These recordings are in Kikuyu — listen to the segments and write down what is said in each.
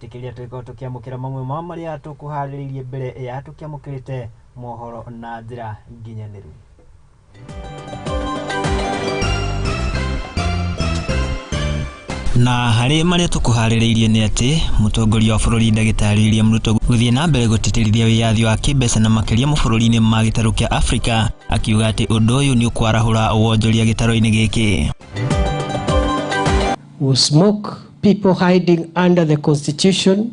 Ĩtĩkĩria tũgĩkorwo tũkĩamũkĩra mamwe ma marĩa tũkũharĩrĩirie mbere ya tũkĩamũkĩrĩte mohoro na njĩra nginyanĩru. Na harĩ marĩa tũkũharĩrĩirie nĩ atĩ mũtongoria wa bũrũri ndagĩtarĩ William Ruto gũthiĩ na mbere gũtĩtĩrithia wĩyathi wa kĩmbeca na makĩria mabũrũri-inĩ ma gĩtarũ kĩa Afrika, akiuga atĩ ũndũ ũyũ nĩ ũkwarahũra wonjoria gĩtarũ-inĩ gĩkĩ. Will smoke people hiding under the constitution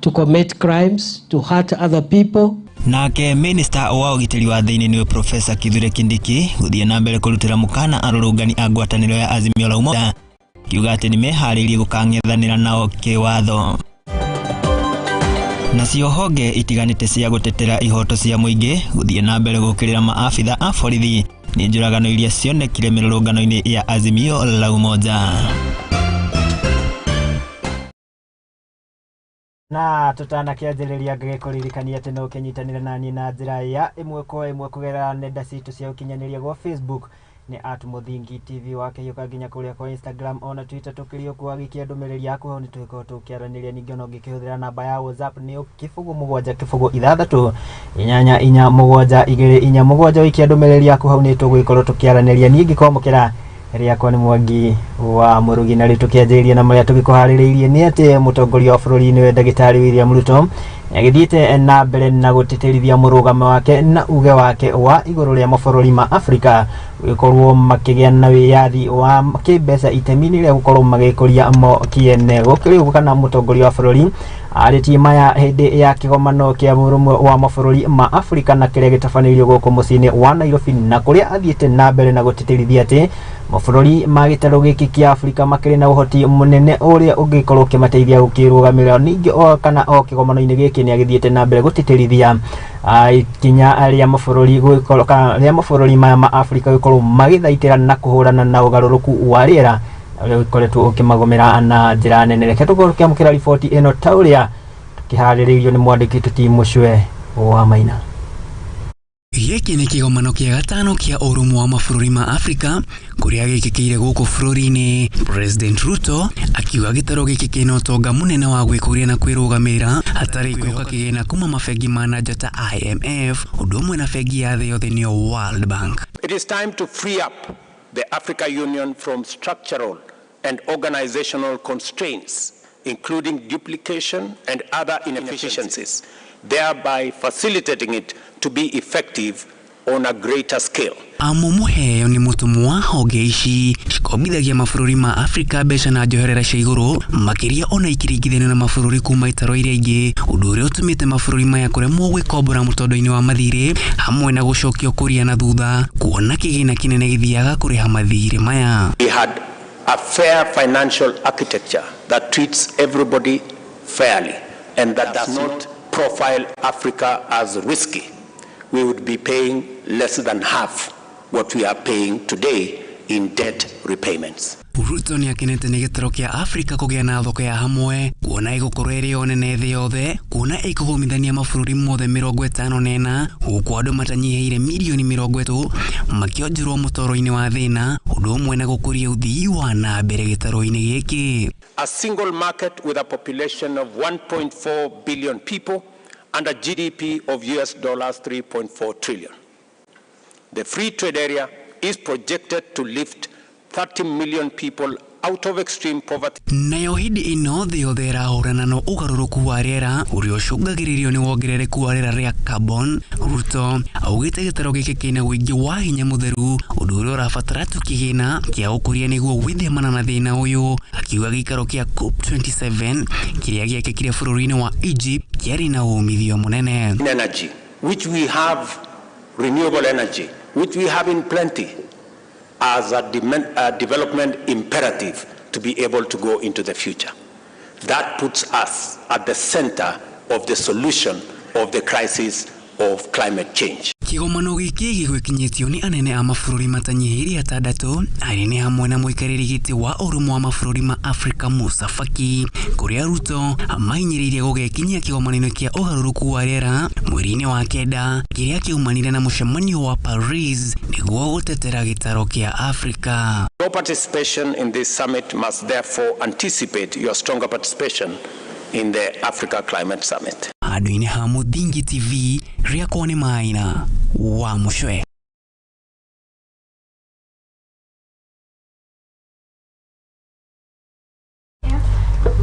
to commit crimes, to hurt other people. Nake minista wa ũgitĩri wa thĩinĩ nĩwe Profesa Kithure Kindiki gũthiĩ na mbere kũrutĩra mũkana arũrũngani a ngwatanĩro ya Azimio la Umoja, kiuga atĩ nĩ meharĩirie gũkang'ethanĩra nao kĩwatho. Nacio honge itiganĩte cia gũtetera ihoto cia mũingĩ gũthiĩ na mbere gũkĩrĩra maabitha a borithi nĩ njũragano iria cionekire mĩrũrũngano-inĩ ya Azimio la Umoja. Na tũtanakĩanjĩrĩria ngĩkũririkania atĩ no ũkĩnyitanĩre naniĩ na njĩra ya ĩmwe kwa ĩmwe kũgerera nenda citũ cia ũkinyanĩria gwa Facebook nĩ at Mũthingi TV, wakĩhiũka nginya kũrĩa kwa Instagram ona Twitter tũkĩrĩ okuo, wagĩikia ndũmĩrĩri yaku hau nĩ tũgĩkorwo tũkĩaranĩria. Ningĩ ona ũngĩkĩhũthĩra namba ya WhatsApp nĩ 07006887247, waikia ndũmĩrĩri yaku hau nĩ tũgũgĩkorwo tũkĩaranĩria. Niĩ ngĩkwamũkĩra rĩakwa nĩ Mwangi wa Mũrugi, na rĩu tũkĩanjĩrĩria na marĩa tũgĩkũharĩrĩirie nĩ atĩ mũtongoria wa bũrũri nĩwe ndagĩtarĩ William Ruto agĩthiĩte na mbere na gũtĩtĩrithia mũrũgamo wake na uge wake wa igũrũ rĩa mabũrũri ma Afrika gũgĩkorwo makĩgĩa na wĩyathi wa kĩmbeca itemi-inĩ rĩa gũkorwo magĩkũria mo kĩene. Gũkĩrĩ ũguo kana mũtongoria wa bũrũri arĩtie maya hĩndĩ ya kĩgomano kĩa ũrũmwe wa mabũrũri ma Afrika na kĩrĩa gĩtabanĩirio gũkũ mũciĩ-inĩ wa Nairobi, na kũrĩa athiĩte na mbere na gũtĩtĩrithia atĩ mabũrũri ma gĩtarũ gĩkĩ kĩa Afrika makĩrĩ na ũhoti mũnene ũrĩa ũngĩkorwo ũkĩmateithia gũkĩrũgamĩrĩra. Ningĩ o kana o kĩgomano-inĩ gĩkĩ nĩ agĩthiĩte na mbere gũtĩtĩrithia ikinya rĩa mabũrũri gũgĩkorwo kana rĩa mabũrũri maya ma Afrika gũkorwo magĩthaitĩra na kũhũrana na ũgarũrũku wa rĩera ũrĩa ũkoretwo ũkĩmagũmĩra na njĩra nene. Reke tũkorwo tũkĩamũkĩra riboti ĩno ta ũrĩa tũkĩharĩrĩirio nĩ mwandĩki tũti Mũcwe wa Maina. Gĩkĩ nĩ kĩgomano kĩa gatano kĩa ũrũmwe wa mabũrũri ma Afrika kũrĩa gĩkĩkĩire gũkũ bũrũri-inĩ. President Ruto akiuga gĩtarũ gĩkĩ kĩna ũtonga mũnene wa gwĩkũria na kwĩrũgamĩrĩra hatarĩ kwĩhoka kĩgĩna kuma mabengi ma na nja ta IMF ũndũ ũmwe na bengi ya thĩ yothe nĩyo World Bank. It is time to free up the Africa Union from structural and organizational constraints, including duplication and other inefficiencies, thereby facilitating it to be effective on a greater scale. Amu Muheo nĩ mũtũmwo wa honge ici cikombithagia mabũrũri ma Afrika mbeca na njoherera cia igũrũ makĩria ona ikiringithanio na mabũrũri kuma itaro iria ingĩ, ũndũ ũrĩa ũtũmĩte mabũrũri maya kũremwo gwĩkombora mũtondo-inĩ wa mathirĩ hamwe na gũcokio kũria na thutha, kuona kĩgĩna kĩnene gĩthiaga kũrĩha mathirĩ maya. We had a fair financial architecture that treats everybody fairly and that does not profile Africa as risky. We would be paying less than half what we are paying today in debt repayments. Ruto nĩ akenete nĩ gĩtarũ kĩa Afrika kũgĩa na thoko ya hamwe, kuona ĩgũkorwo ĩrĩ yo nene thĩ yothe, kuona ĩkũgũmithania mabũrũri mothe 54, gũkũ andũ matanyihĩire mirioni 30 makĩonjorwo mũtoro-inĩ wa thĩna, ũndũ ũmwe na gũkũria ũthii wa na mbere gĩtarũ-inĩ gĩkĩ. A single market with a population of 1.4 billion people and a GDP of US dollars 3.4 trillion. The free trade area is projected to lift 30 million people out of extreme poverty. Nayo hĩndĩ ĩno thĩ yothe ĩrahũrana na ũgarũrũku wa rĩera ũrĩa ũcũngagĩrĩrio nĩ wongerereku wa rĩera rĩa carbon. Ruto augĩte gĩtarũ gĩkĩ kĩna ũingĩ wa hinya mũtheru, ũndũ ũrĩa ũrabatara tu kĩgĩna kĩa ũkũria nĩguo gwĩthemana na thĩna ũyũ. Akiuga gĩikaro kĩa COP27 kĩrĩa gĩekĩkire bũrũri-inĩ wa Egypt kĩarĩ na umithio mũnene. Energy, which we have renewable energy, which we have in plenty, as a development imperative to be able to go into the future. That puts us at the center of the solution of the crisis of climate change. Kĩgomano gĩkĩ gĩgwĩkinyĩtio nĩ anene a mabũrũri matanyihĩire atandatũ arĩa nĩ hamwe na mũikarĩri gĩtĩ wa ũrũmwe wa mabũrũri ma Afrika Musa Faki, kũrĩa Ruto amahinyĩrĩirie gũgekinyia kĩgomano-inĩ kĩa ũgarũrũku wa rĩera mweri-inĩ wa kenda kĩrĩa kĩaumanire na mũcemanio wa Paris nĩguo gũtetera gĩtarũ kĩa Afrika. Your participation in this summit must therefore anticipate your stronger participation in the Africa Climate Summit. Handũ-inĩ ha Mũthingi TV, rĩakwa nĩ Maina wa Mũcwe.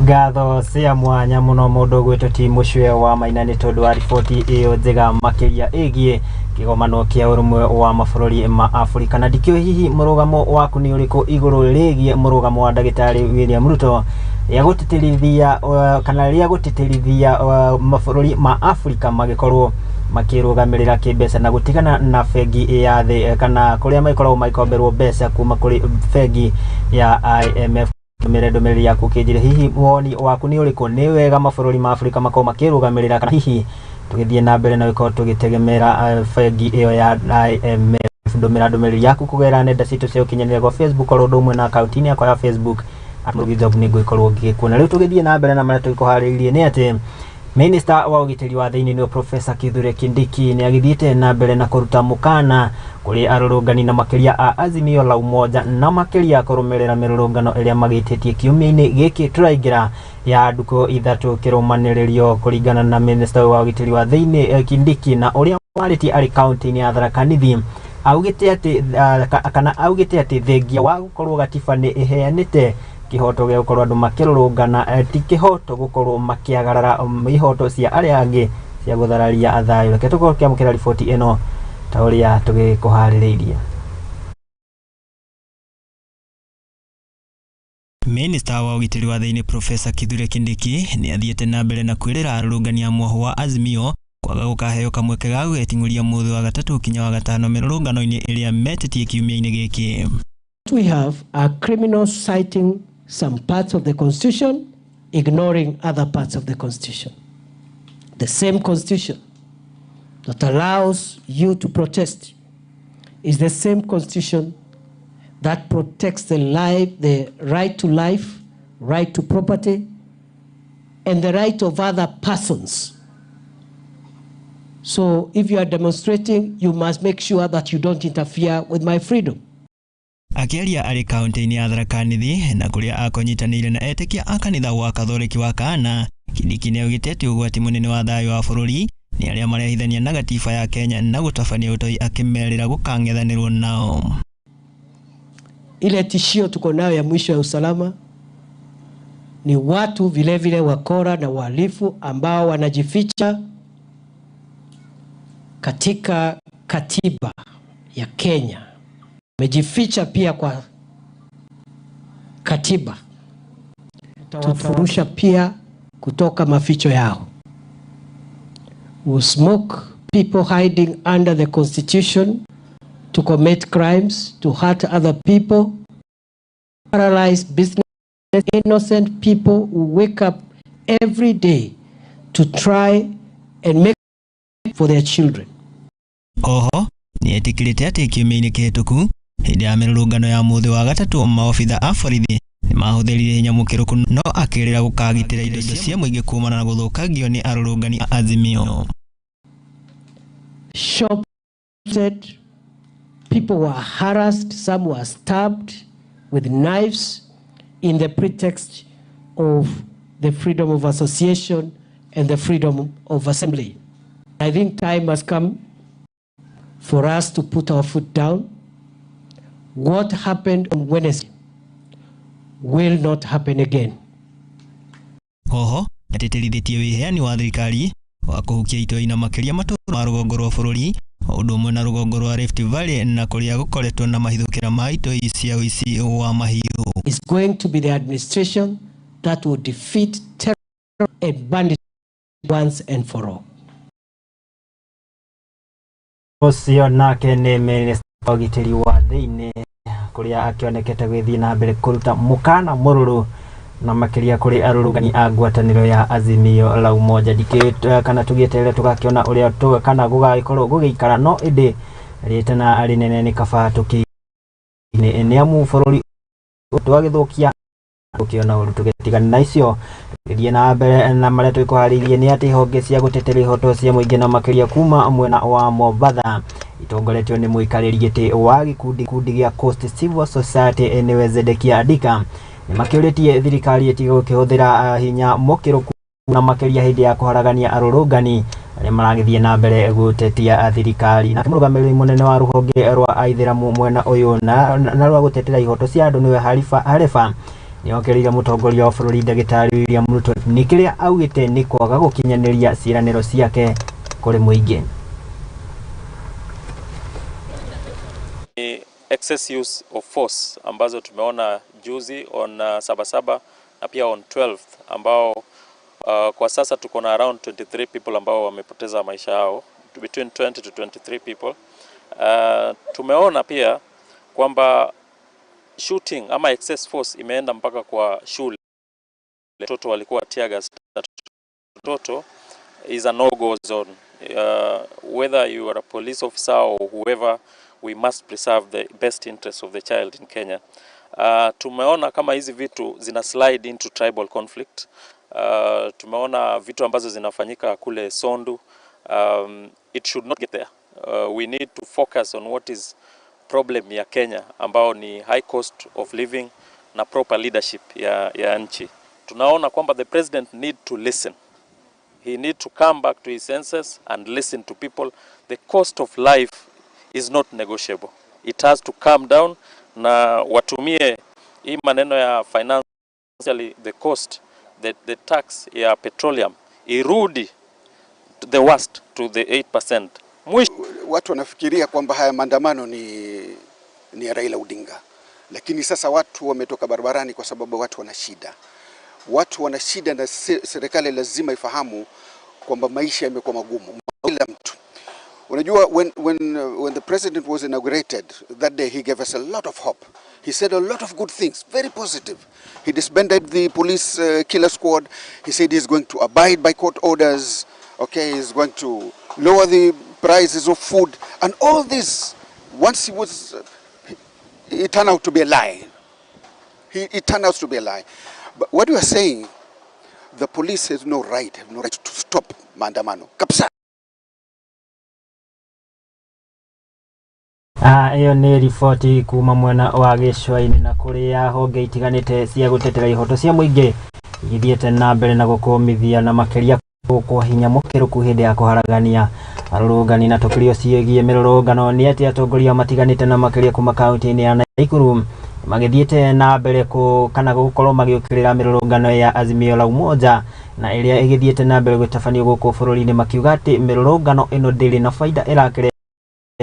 Ngatho cia mwanya muno mundu gwitwo ti Mucwe wa Maina nĩ tondũ wa riboti ĩyo njega makĩria ĩgiĩ kĩgomano kĩa ũrũmwe wa mabũrũri ma Afrika. Na ndikĩũĩ hihi mũrũgamo waku nĩ ũrĩkũ igũrũ rĩgiĩ mũrũgamo wa ndagĩtarĩ William Ruto rĩa gũtĩtĩrithia kana rĩa gũtĩtĩrithia mabũrũri ma Afrika magĩkorwo makĩrũgamĩrĩra kĩmbeca na gũtigana na bengi ya thĩ kana kũrĩa magĩkoragwo magĩkomberwo mbeca kuma kũrĩ bengi ya IMF. Ndũmĩre ndũmĩrĩri yaku ũkĩnjĩre hihi woni waku nĩ ũrĩkũ, nĩ wega mabũrũri ma Afrika makorwo makĩrũgamĩrĩra kana hihi tũgĩthiĩ na mbere na gũkorwo tũgĩtegemera bengi ĩyo ya IMF. Ndũmĩra ndũmĩrĩri yaku kũgerera nenda citũ cia ũkinyanĩria gwa Facebook oro ũndũ ũmwe na akaunti-inĩ yakwa ya Facebook Mũrugi Job nĩ ngũgĩkorwo ngĩgĩkuona. Rĩu tũgĩthiĩ na mbere na marĩa tũgĩkũharĩrĩirie nĩ atĩ Minister wa ũgitĩri wa thĩinĩ nĩwe Professor Kithure Kindiki nĩ agĩthiĩte na mbere na kũruta mũkana kũrĩ arũrũngani na makĩria a Azimio la Umoja na makĩria kũrũmĩrĩra mĩrũrũngano ĩrĩa magĩtĩtie kiumia-inĩ gĩkĩ tũraingĩra ya ndukũ ithatũ kĩrũmanĩrĩrio. Kũringana na Minister wa ũgitĩri wa thĩinĩ Kindiki na ũrĩa warĩtie arĩ kaunti-inĩ ya Tharaka Nithi, augĩte atĩ kana augĩte atĩ thengia wa gũkorwo gatiba nĩ ĩheanĩte kĩhoto gĩa gũkorwo andũ makĩrũrũngana, ti kĩhoto gũkorwo makĩagarara ihoto cia arĩa angĩ cia gũthararia thayũ. Reke tũkorwo tũkĩamũkĩra riboti ĩno ta ũrĩa tũgĩkũharĩrĩirie. Minista wa ũgitĩri wa thĩinĩ Professor Kithure Kindiki nĩ athiĩte na mbere na kwĩrĩra arũrũngani a mwahũ wa Azimio kwaga gũkaheo kamweke ga gwĩting'ũria mũthĩ wa gatatũ kinya wa gatano mĩrũrũngano-inĩ ĩrĩa metĩtie kiumia-inĩ gĩkĩ. We have are criminals citing some parts of the Constitution, ignoring other parts of the Constitution. The same Constitution that allows you to protest is the same Constitution that protects the life, the right to life, right to property, and the right of other persons. So if you are demonstrating, you must make sure that you don't interfere with my freedom. Akĩaria arĩ kaunti-inĩ ya Tharaka Nithi na kũrĩa akonyitanĩire na etĩkia a kanitha wa Katholeki wa Kana, Kindiki nĩaugĩte atĩ ũgwati mũnene wa thayũ wa bũrũri nĩ arĩa marehithania na gatiba ya Kenya na gũtabania ũtoi, akĩmerĩra gũkang'ethanĩrwo nao. Ile tishio tuko nayo ya mwisho ya usalama ni watu vilevile vile wakora na wahalifu ambao wanajificha katika katiba ya Kenya, wamejificha pia kwa katiba. Tutawafurusha pia kutoka maficho yao. We smoke people hiding under the Constitution to commit crimes, to hurt other people, paralyze business, innocent people who wake up every day to try and make for their children. Oho nĩetĩkĩrĩte atĩ kiumia-inĩ kĩhĩtũku hĩndĩ ya mĩrũrũngano ya mũthĩ wa gatatũ maobitha a borithi nĩmahũthĩrire hinya mũkĩrũku, no akĩrĩra gũkagitĩra indo cia mũingĩ kumana na gũthũkangio nĩ arũrũngani a Azimio. Shops, people were harassed, some were stabbed with knives in the pretext of the freedom of association and the freedom of assembly. I think time has come for us to put our foot down. What happened on Wednesday will not happen again. Oho nĩatĩtĩrithĩtie wĩheani wa thirikari wa kũhukia itoi na makĩria matũũra ma rũgongo rwa bũrũri o ũndũ ũmwe na rũgongo rwa Rift Valley na kũrĩa gũkoretwo na mahithũkĩra ma itoi cia ũici wa mahiũ. It's going to be the administration that will defeat terror and banditry once and for all. Ũcio nake nĩ minista wa ũgitĩri wa thĩinĩ kũrĩa akĩonekete gũgĩthiĩ na mbere kũruta mũkana mũrũrũ na makĩria kũrĩ arũrũngani a ngwatanĩro ya Azimio la Umoja. Ndikĩũĩ kana tũgĩeterere tũgakĩona ũrĩa kana gũgagĩkorwo gũgĩikara, no ĩndĩ rĩtana rĩnene nĩ kaba tũkĩ nĩ amu bũrũri twagĩthũkia tũkĩona ũru tũgĩtigana na icio. Tũgĩthiĩ na mbere na marĩa twĩkũharĩirie nĩ atĩ honge cia gũtetera ihoto cia mũingĩ na makĩria kuma mwena wa Mombatha itongoretio nĩ mũikarĩri gĩtĩ wa gĩkundi gĩa Coast Civil Society nĩwe Zedekia Adika nĩ makĩũrĩtie thirikari ĩtige gũkĩhũthĩra hinya mũkĩrũku. Na makĩria hĩndĩ ya kũharagania arũrũngani arĩa maragĩthiĩ na mbere gũtetia thirikari. Nake mũrũgamĩrĩri mũnene wa rũhonge rwa aithĩramu mwena ũyũ na rwa gũtetera ihoto cia andũ nĩwe Harifa Harefa nĩokĩrĩire mũtongoria wa bũrũri ndagĩtarĩ William Ruto nĩ kĩrĩa augĩte nĩ kwaga gũkinyanĩria ciĩranĩro ciake kũrĩ mũingĩ. Excess use of force ambazo tumeona juzi on Sabasaba na pia on 12th ambao kwa sasa tuko na around 23 people ambao wamepoteza maisha yao, between 20 to 23 people. Tumeona pia kwamba shooting ama excess force imeenda mpaka kwa shule. Watoto walikuwa tear gas. Watoto is a no-go zone. Whether you are a police officer or whoever, we must preserve the best interests of the child in Kenya. Tumeona kama hizi vitu zina slide into tribal conflict. Tumeona vitu ambazo zinafanyika kule Sondu. It should not get there. We need to focus on what is problem ya Kenya ambao ni high cost of living na proper leadership ya nchi. Tunaona kwamba the president need to listen. He need to come back to his senses and listen to people. The cost of life is not negotiable. It has to come down na watumie hii maneno ya financially the cost, the tax ya petroleum irudi to the worst to the 8%. Mwisho Watu wanafikiria kwamba haya maandamano ni ya Raila Odinga, lakini sasa watu wametoka barabarani kwa sababu watu wana shida. Watu wana shida na serikali lazima ifahamu kwamba maisha yamekuwa magumu kila mtu. Unajua, when the president was inaugurated that day, he gave us a lot of hope. He said a lot of good things, very positive. He disbanded the police killer squad. He said he's going to abide by court orders. Okay, he's going to lower the prices of food and all this. Once he was, it turned out to be a lie. It turned out to be a lie. But what we are saying, the police has no right, have no right to stop maandamano. Kabisa. Ĩyo nĩ riboti kuma mwena wa gĩcũa-inĩ na kũrĩa honge itiganĩte cia gũtetera ihoto cia mũingĩ ithiĩte na mbere na gũkũmithia na makĩria kwa hinya mũkĩrũku hĩndĩ ya kũharagania arũrũngani. Na tũkĩrio ciĩgiĩ mĩrũrũngano nĩ atĩ atongoria matiganĩte na makĩria kuma kaunti-inĩ ya Naikuru magĩthiĩte na mbere kũ kana gũkorwo magĩũkĩrĩra mĩrũrũngano ya Azimio la Umoja na ĩrĩa ĩgĩthiĩte na mbere gũtabanio gũkũ bũrũri-inĩ, makiuga atĩ mĩrũrũngano ĩno ndĩrĩ na baida, ĩrakĩrehe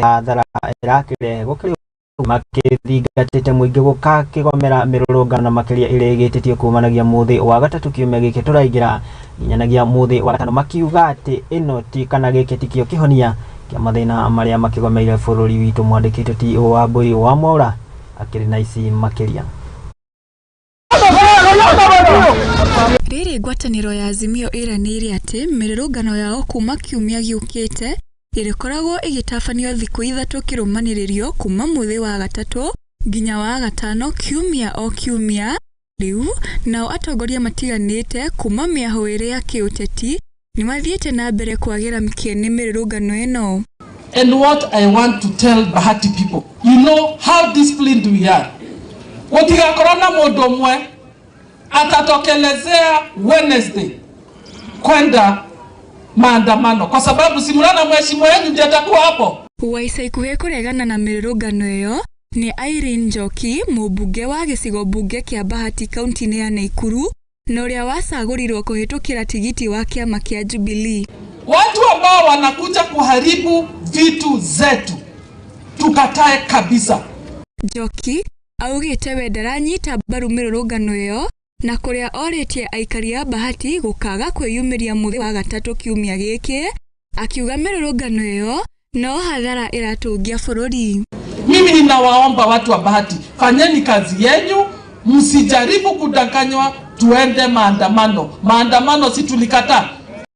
hathara ĩrakĩrehe. Gũkĩrĩ makĩthingatĩte mũingĩ gũkakĩgomera mĩrũrũngano na makĩria ĩrĩa ĩgĩtĩtio kumanagia mũthĩ wa gatatũ kiumia gĩkĩ tũraingĩra nginyanagia mũthĩ wa gatano, makiuga atĩ ĩno ti kana gĩkĩ tikĩo kĩhonia kĩa mathĩna marĩa makĩgomeire bũrũri witũ. Mwandĩkĩtwo ti wa Mbui wa Mwaura akĩrĩ na ici makĩria. Rĩrĩ ngwatanĩro ya Azimio ĩranĩire atĩ mĩrũrũngano yao kuma kiumia gĩũkĩte ĩrĩkoragwo ĩgĩtabanio thikũ 3 kĩrũmanĩrĩrio kuma mũthĩ wa gatatũ nginya wa gatano kiumia o kiumia. Rĩu nao atongoria matiganĩte kuma mĩahũ ĩrĩ ya kĩũteti nĩmathiĩte na mbere kwagĩra kĩene mĩrũrũngano ĩno. And what I want to tell Bahati people, you know how disciplined we are. Gũtigakorwo na mũndũ ũmwe atatokelezea Wednesday kwenda maandamano, kwa sababu si mnaona mheshimiwa wenu ndiye atakuwa hapo. Wa ica ikuhĩ kũregana na mĩrũrũngano ĩyo nĩ Irene Njoki, mũmbunge wa gĩcigo mbunge kĩa Bahati kaunti-inĩ ya Naikuru na ũrĩa wacagũrirwo kũhĩtũkĩra tigiti wa kĩama kĩa Jubilee. Watu ambao wanakuja kuharibu vitu zetu tukatae kabisa. Njoki augĩte we ndaranyita mbaru mĩrũrũngano ĩyo na kũrĩa orĩtie aikari a Bahati gũkaga kwĩyumĩria mũthĩ wa gatatũ kiumia gĩkĩ, akiuga mĩrũrũngano ĩyo no hathara ĩratũngia bũrũri. Mimi ninawaomba watu wa Bahati, fanyeni kazi yenyu, msijaribu kudanganywa tuende maandamano. Maandamano si tulikataa.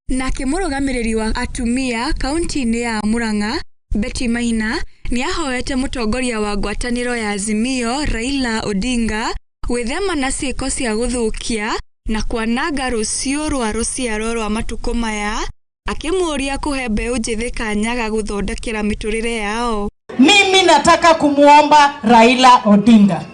Nake mũrũgamĩrĩri wa atumia kaunti-inĩ ya Murang'a Betty Maina nĩahoete mũtongoria wa ngwatanĩro ya Azimio Raila Odinga gwĩthema na ciĩko cia gũthũkia na kwananga rũciũ rwa rũciaro rwa matukũ maya, akĩmũũria kũhe mbeũ njĩthĩ kanya ga gũthondekera mĩtũrĩre yao. Mimi nataka kumuomba Raila Odinga,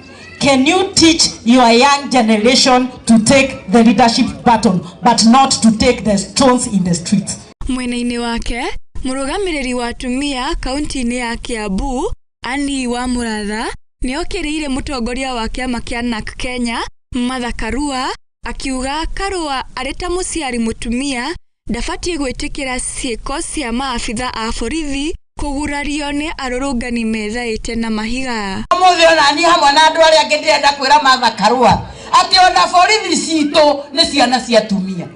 Can you teach your young generation to take the leadership baton, but not to take the stones in the streets? Mwena-inĩ wake, mũrũgamĩrĩri wa atumia kaunti-inĩ ya Kiambu, Annie wa Mũratha, nĩokĩrĩire mũtongoria wa kĩama kĩa NARC Kenya, Martha Karua, akiuga Karua arĩ ta mũciari mũtumia ndabatiĩ gwĩtĩkĩra ciĩko cia maabitha a borithi kũgurario nĩ arũrũngani methaĩte na mahiga. Ũmũthĩ ona niĩ hamwe na andũ arĩa angĩ ndĩrenda kwĩra Martha Karua atĩ ona borithi citũ nĩ ciana cia atumia.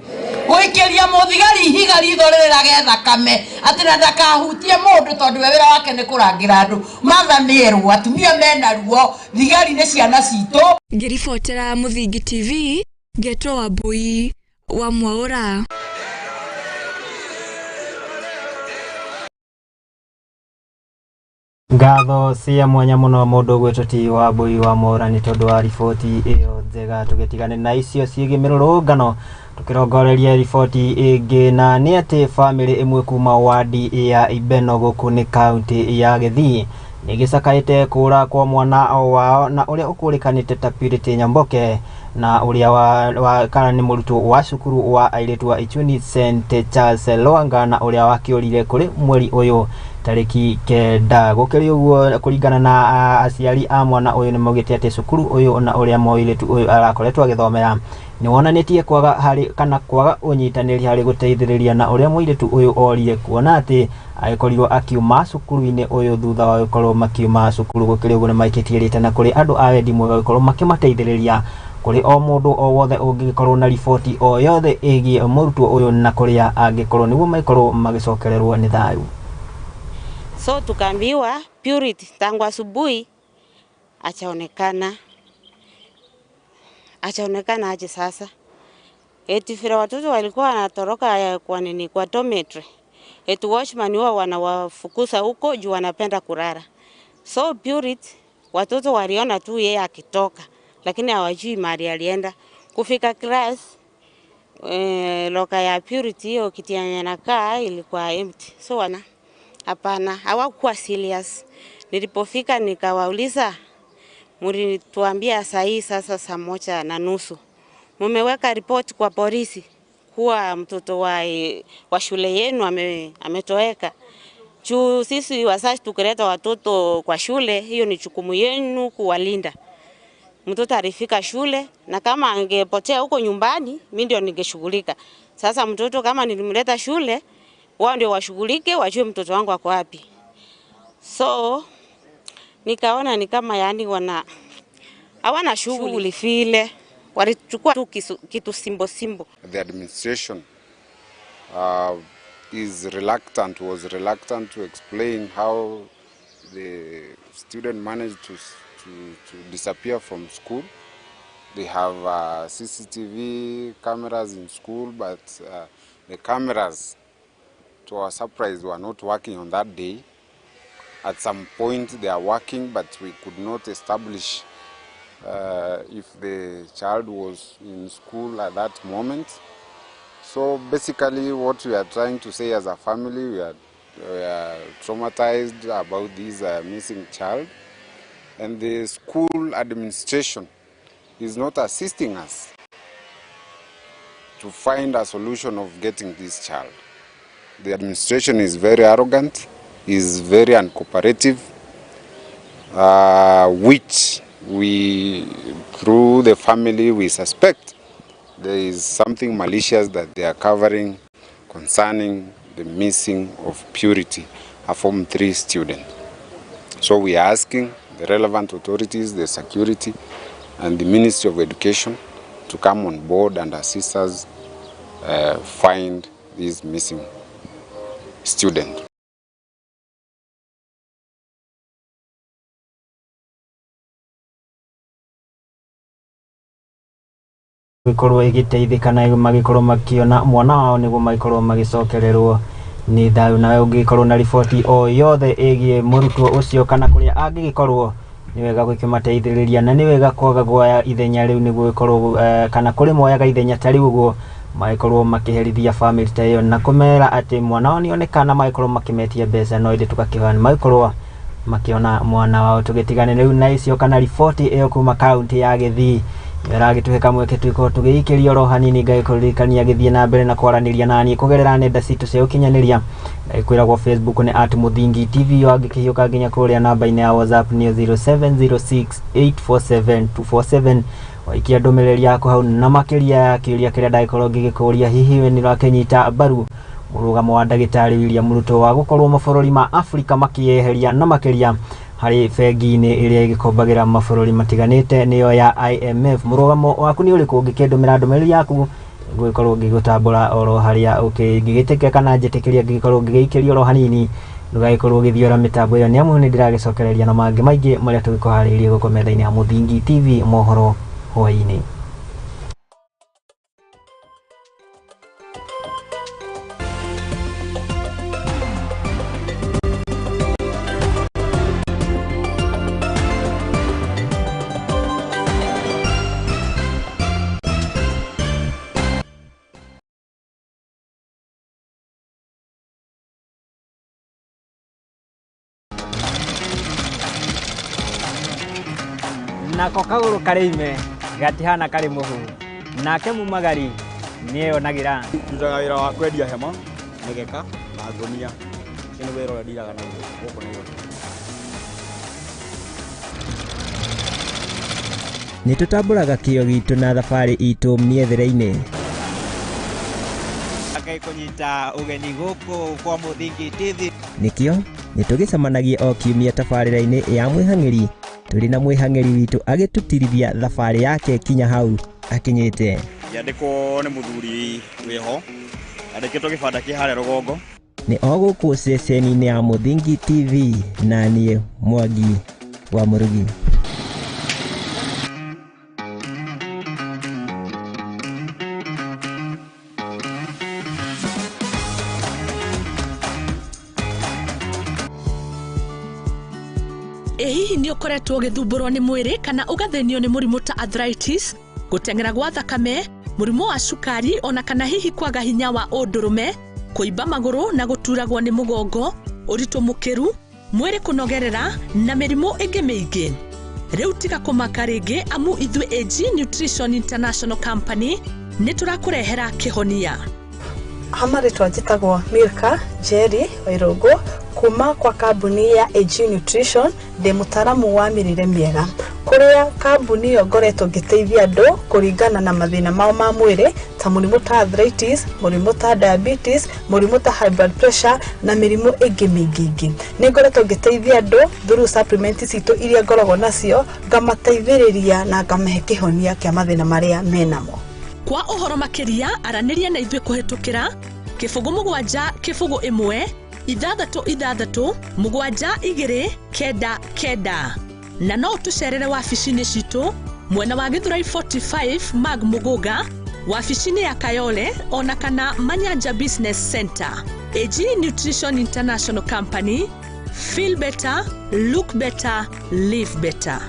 Gũikĩria mũthigari ihiga ritho rĩrĩrage thakame atĩ na ndakahutie mũndũ tondũ we wĩra wake nĩ kũrangĩra andũ. Martha nĩ erwo atumia mena ruo, thigari nĩ ciana citũ. Ngĩribotera Mũthingi TV, ngetwo Wambui wa Mwaũra. Ngatho cia mwanya muno mundu gwitwo ti Wambui wa Mwaũra nĩ tondũ wa riboti ĩyo njega. Tũgĩtigane na icio ciĩgiĩ mĩrũrũngano, tũkĩrongoreria riboti ĩngĩ, na nĩ atĩ bamĩrĩ ĩmwe kuma wadi ya Ibeno gũkũ nĩ kaunti ya Gĩthii nĩ ĩgĩcakaĩte kũra kwa mwana wao na ũrĩa ũkũrĩkanĩte ta Purity Nyamboke, na ũrĩa wa kana nĩ mũrutwo wa cukuru wa airĩtu wa Ichuni St Charles Lwanga, na ũrĩa wakĩũrire kũrĩ mweri ũyũ tarĩki 9. Gũkĩrĩ ũguo, kũringana na aciari a mwana ũyũ, nĩ maugĩte atĩ cukuru ũyũ na ũrĩa mũirĩtu ũyũ arakoretwo agĩthomera nĩ wonanĩtie kwaga harĩ kana kwaga ũnyitanĩri harĩ gũteithĩrĩria na ũrĩa mũirĩtu ũyũ orire, kuona atĩ agĩkorirwo akiuma cukuru-inĩ ũyũ thutha wa gũkorwo makiuma cukuru. Gũkĩrĩ ũguo, nĩ maikĩtie rĩtana kũrĩ andũ a wendi mwega gũkorwo makĩmateithĩrĩria kũrĩ o mũndũ o wothe ũngĩgĩkorwo na riboti o yothe ĩgiĩ mũrutwo ũyũ na kũrĩa angĩkorwo, nĩguo magĩkorwo magĩcokererwo nĩ thayũ. So tukaambiwa Purity tangu asubuhi achaonekana, achaonekana aje sasa. Eti vile watoto walikuwa wanatoroka kwa nini, kwa dormitory. Eti watchman huwa wanawafukuza huko juu wanapenda kulala. So Purity watoto waliona tu yeye akitoka, lakini hawajui mahali alienda. Kufika class, locker ya Purity, hiyo kiti yenye anakaa, ilikuwa empty. So wana hapana, hawakuwa serious. Nilipofika nikawauliza, mlituambia saa hii sasa saa 1:30 mumeweka ripoti kwa polisi kuwa mtoto wa shule yenu ametoweka. Juu sisi wazazi tukileta watoto kwa shule, hiyo ni jukumu yenu kuwalinda. Mtoto alifika shule, na kama angepotea huko nyumbani, mimi ndio ningeshughulika. Sasa mtoto kama nilimleta shule, wao ndio washughulike, wajue mtoto wangu ako wapi. So nikaona ni kama yani wana hawana shughuli vile, walichukua tu kitu simple simple. The administration is reluctant, was reluctant to explain how the student managed to disappear from school. They have CCTV cameras in school, but the cameras, to our surprise, were not working on that day. At some point they are working, but we could not establish if the child was in school at that moment. So basically what we are trying to say as a family, we are traumatized about this missing child, and the school administration is not assisting us to find a solution of getting this child. The administration is very arrogant, is very uncooperative, which we, through the family, we suspect there is something malicious that they are covering concerning the missing of Purity, a Form 3 student. So we are asking the relevant authorities, the security, and the Ministry of Education to come on board and assist us find this missing student. Gĩkorwo ĩgĩteithĩka na magĩkorwo makĩona mwana wao nĩguo magĩkorwo magĩcokererwo nĩ thayũ. Nawe ũngĩgĩkorwo na riboti o yothe ĩgiĩ mũrutwo ũcio kana kũrĩa angĩgĩkorwo, nĩ wega gũkĩmateithĩrĩria, na nĩ wega kwaga kuoya ithenya rĩu nĩguo gĩkorwo kana kũrĩ moyaga ithenya ta rĩu ũguo magĩkorwo makĩherithia bamĩrĩ ta ĩyo na kũmera atĩ mwana wao nĩonekana, magĩkorwo makĩmetia mbeca, no ĩndĩ tũgakĩhoya nĩ magĩkorwo Makiona mwana wao. Tũgĩtigane rĩu na icio kana riboti ĩyo kuma kaunti ya Gĩthii ĩragĩtũhe kamweke twĩkorwo tũgĩikĩria oro hanini. Ngagĩkũririkania gĩthiĩ na mbere na kwaranĩria naniĩ kũgerera nenda citũ cia ũkinyanĩria. Kwĩragwo Facebook nĩ @MũthingiTV, wangĩkĩhiũka nginya kũrĩa namba-inĩ ya WhatsApp nĩ 0706847247. Waikia ndũmĩrĩri yaku hau na makĩria ya kĩũria kĩrĩa ndagĩkorwo ngĩgĩkũria, hihi we nĩ ũrakĩnyita mbaru mũrũgamo wa ndagĩtarĩ William Ruto wa gũkorwo mabũrũri ma Afrika makĩyeheria na makĩria harĩ bengi-inĩ ĩrĩa ĩgĩkombagĩra mabũrũri matiganĩte, nĩyo ya IMF? Mũrũgamo waku nĩ ũrĩkũ? Ũngĩkĩndũmĩra ndũmĩrĩri yaku, ngũgĩkorwo ngĩgũtambũra oro harĩa ũkĩngĩgĩtĩkia kana njĩtĩkĩria ngĩgĩkorwo ngĩgĩikĩria oro hanini. Ndũgagĩkorwo ũgĩthiora mĩtambo ĩyo, nĩ amu nĩ ndĩragĩcokereria na mangĩ maingĩ marĩa tũgĩkũharĩirie gũkũ metha-inĩ ya Mũthingi TV mohoro hwaĩ-inĩ. Nako kagũrũ karĩ ime gatihana karĩ mũhu, nake mumagari nĩeyonagĩra. Ndutaga wĩra wa kwendia hema, mĩgeka na ngũnia. Ũcio nĩ wĩra ũrĩa ndiraga naguo gũkũ Nairobi. Nĩ tũtambũraga kĩo gitũ na thabarĩ itũ mĩethere-inĩ. Ngai kũnyita ũgeni gũkũ kwa Mũthingi TV. Nĩkĩo nĩ tũgĩcemanagia o kiumia tabarĩra-inĩ ya mwĩhang'ĩri, tũrĩ na mwĩhang'ĩri witũ agĩtũtirithia thabarĩ yake kinya hau akinyĩte. Ngĩandĩkwo nĩ mũthuri wĩho, andĩkĩtwo gĩbanda kĩ harĩa rũgongo. Nĩ o gũkũ ceceni-inĩ ya Mũthingi TV, na niĩ Mwangi wa Mũrugi. Ĩ hihi nĩ ũkoretwo ũgĩthumbũrwo nĩ mwĩrĩ kana ũgathĩnio nĩ mũrimũ ta arthritis, gũteng'era gwa thakame, mũrimũ wa cukari, ona kana hihi kwaga hinya wa ũndũrũme, kũimba magũrũ na gũturagwo nĩ mũgongo, ũritũ mũkĩru, mwĩrĩ kũnogerera na mĩrimũ ĩngĩ mĩingĩ? Rĩu tiga kũmaka rĩngĩ, amu ithuĩ AG Nutrition International Company nĩ tũrakũrehera kĩhonia. Hamarĩtwa njĩtagwo Milka Njeri Wairũngũ kuma kwa kambuni ya AG Nutrition. Ndĩ mũtaaramu wa mĩrĩre mĩega, kũrĩa kambuni ĩyo ngoretwo ngĩteithia andũ kũringana na mathĩna mao ma mwĩrĩ, ta mũrimũ ta arthritis, mũrimũ ta diabetes, mũrimũ ta high blood pressure na mĩrimũ ĩngĩ mĩingĩ ĩngĩ. Nĩ ngoretwo ngĩteithia andũ through supplement citũ iria ngoragwo nacio, ngamateithĩrĩria na ngamahe kĩhonia kĩa mathĩna marĩa menamo. Kwa ũhoro makĩria, aranĩria na ithuĩ kũhĩtũkĩra 070 01 66 72 99, na no ũtũcerere wabici-inĩ citũ mwena wa Githurai 45, Mag Muguga, wabici-inĩ ya Kayole, ona kana Manyanja Business Center. AG Nutrition International Company: feel better, look better, live better.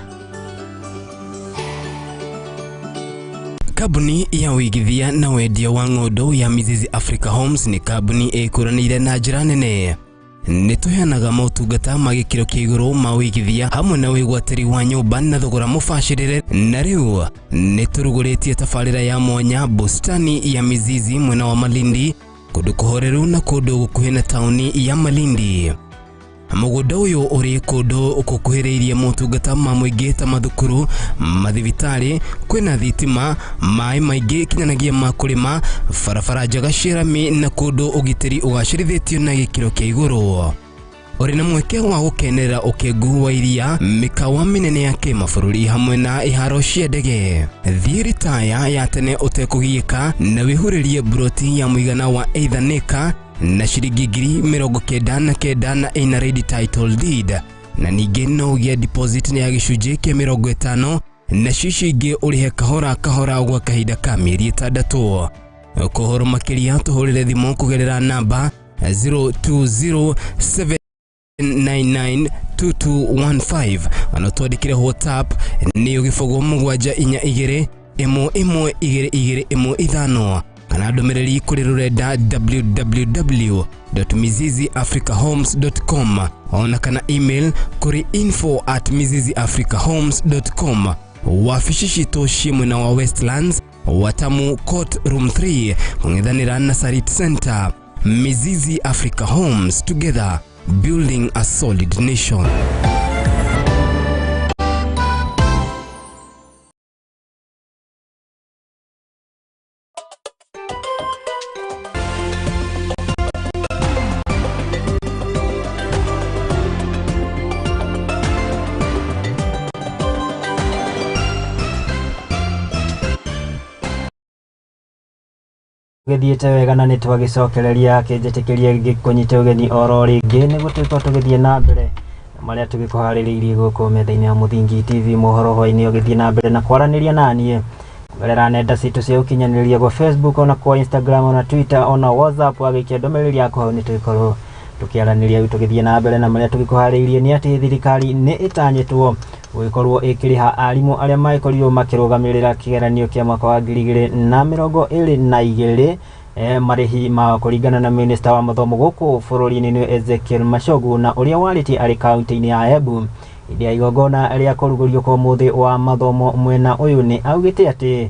Kambuni ya ũigithia na wendia wa ng'ũndũ ya Mizizi Africa Homes nĩ kambuni ĩkũranĩire na njĩra nene. Nĩ tũheanaga motungata ma gĩkĩro kĩa igũrũ ma ũigithia hamwe na wĩgwatĩri wa nyũmba na thogora mũbacĩrĩre. Na rĩu nĩ tũrugũrĩtie tabarĩra ya mwanya, bustani ya Mizizi, mwena wa Malindi, kũndũ kũhoreru na kũndũ gũkuhĩ na taũni ya Malindi. Mũgũnda ũyũ ũrĩ kũndũ gũkuhĩrĩirie motungata ma mũingĩ ta mathukuru, mathibitarĩ, kwĩna thitima, maĩ maingĩ kinyanagĩa ma kũrĩma, barabara njega cia rami na kũndũ ũgitĩri ũgacĩrithĩtio na gĩkĩro kĩa igũrũ. Ũrĩ na mweke wa gũkenerera ũkengu wa iria, mĩkawa mĩnene ya kĩmabũrũri hamwe na iharo cia ndege. Thiĩ ritaya ya tene ũtekũgiĩka na wĩhurĩrie mburoti ya mũigana wa either nĩka na ciringi 99,000 na ĩna ready title deed, na ningĩ no ũgĩe deposit ya gĩcunjĩ kĩa 50, na cicio ingĩ ũrĩhe kahora kahora gwa kahinda ka mĩeri 6. Kũhoro makĩria, tũhũrĩre thimũ kũgerera namba 020 992215, ona twandĩkĩre WhatsApp nĩyo 074 212215. Kana ndũmĩrĩri kũrĩ rũrenda www.miziziafricahomes.com ona kana email kũrĩ info@miziziafricahomes.com. Wabici citũ ciĩ mwena wa Westlands, Watamu Court, Room 3, kũng'ethanĩra na Sarit Center. Mizizi Africa Homes, together building a solid nation. Gĩthiĩte wega na nĩ twagĩcokereria kĩnjĩtĩkĩrie gĩkũnyite ũgeni oro rĩngĩ nĩguo tũgĩkorwo tũgĩthiĩ na mbere na marĩa tũgĩkũharĩrĩirie gũkũ metha-inĩ ya Mũthingi TV. Mohoro hwainĩ ũgĩthiĩ na mbere na kwaranĩria naniĩ kũgerera nenda citũ cia ũkinyanĩria kwa Facebook, ona kwa Instagram, ona Twitter, ona WhatsApp. Wagĩikia ndũmĩrĩri yaku hau nĩ tũgĩkorwo tũkĩaranĩria. Rĩu tũgĩthiĩ na mbere na marĩa tũgĩkũharĩirie nĩ atĩ thirikari nĩ ĩtanyĩtwo gũgĩkorwo ĩkĩrĩha arimũ arĩa magĩkorirwo makĩrũgamĩrĩra kĩgeranio kĩa mwaka wa 2022 marĩhi ma kũringana na minista wa mathomo gũkũ bũrũri-inĩ nĩ Ezekiel Machogu, na ũrĩa warĩtie arĩ kaunti-inĩ ya Embu hĩndĩ ya igongona rĩa kũrugũrio kwa mũthĩ wa mathomo mwena ũyũ, nĩ augĩte atĩ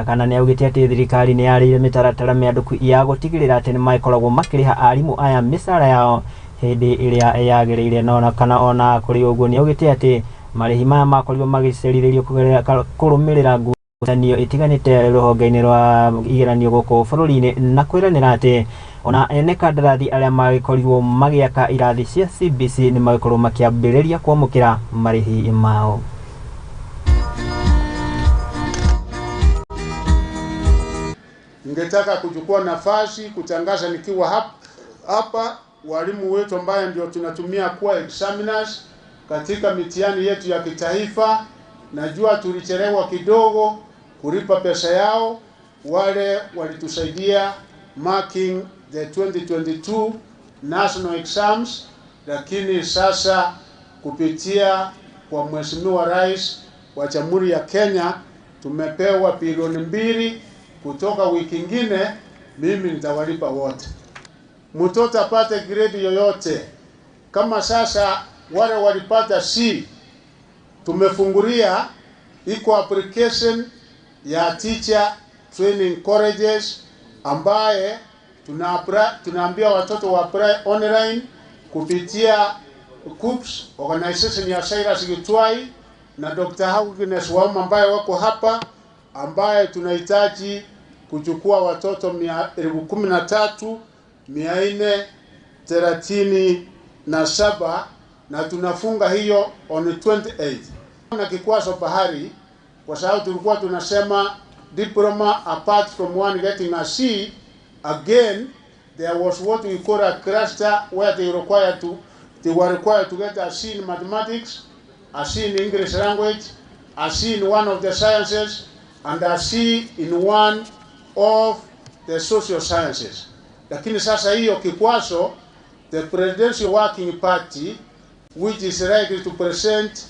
kana nĩ augĩte atĩ thirikari nĩ yarĩire mĩtaratara mĩandũku ya gũtigĩrĩra atĩ nĩ magĩkoragwo makĩrĩha arimũ aya mĩcara yao hĩndĩ ĩrĩa yagĩrĩire. No kana ona kũrĩ ũguo, nĩ augĩte atĩ marĩhi maya makorirwo magĩcerithĩrio kũgerera kũrũmĩrĩra ngucanio itiganĩte rũhonge-inĩ rwa igeranio gũkũ bũrũri-inĩ, na kwĩranĩra atĩ ona ene kandarathi arĩa magĩkorirwo magĩaka irathi cia CBC nĩ magĩkorwo makĩambĩrĩria kwamũkĩra marĩhi mao. Ningetaka kuchukua nafasi kutangaza nikiwa hapa walimu wetu ambaye ndio tunatumia kuwa examiners katika mitihani yetu ya kitaifa. Najua tulichelewa kidogo kulipa pesa yao, wale walitusaidia marking the 2022 national exams, lakini sasa kupitia kwa Mheshimiwa Rais wa Jamhuri ya Kenya tumepewa bilioni 2 kutoka wiki ingine, mimi nitawalipa wote. Mtoto apate grade yoyote, kama sasa wale walipata C, tumefungulia iko application ya teacher training colleges ambaye tunaambia watoto wa apply online kupitia KUCCPS, organization ya Cyrus Gitwai na Dr. Agnes Wauma ambaye wako hapa, ambaye tunahitaji kuchukua watoto 13,437 na tunafunga hiyo on 28. Na kikwazo bahari, kwa sababu tulikuwa tunasema diploma apart from one getting a C, again there was what we call a cluster where they were required to get a C in mathematics, a C in English language, a C in one of the sciences, and a C in one of the social sciences. Lakini sasa hiyo kikwazo, the Presidential Working Party, which is likely to present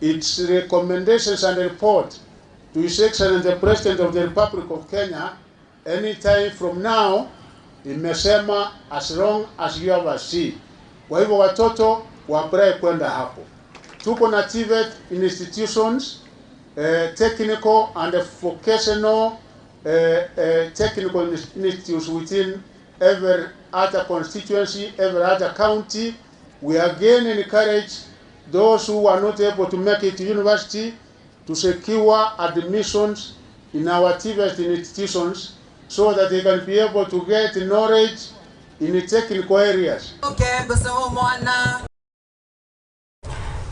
its recommendations and report to His Excellency the President of the Republic of Kenya anytime from now, imesema as long as you have a C. Kwa hivyo watoto wa apply kwenda hapo. Tuko na TVET institutions, technical and vocational technical institutes within every other constituency, every other county. We again encourage those who are not able to make it to university to secure admissions in our TVET institutions so that they can be able to get knowledge in the technical areas.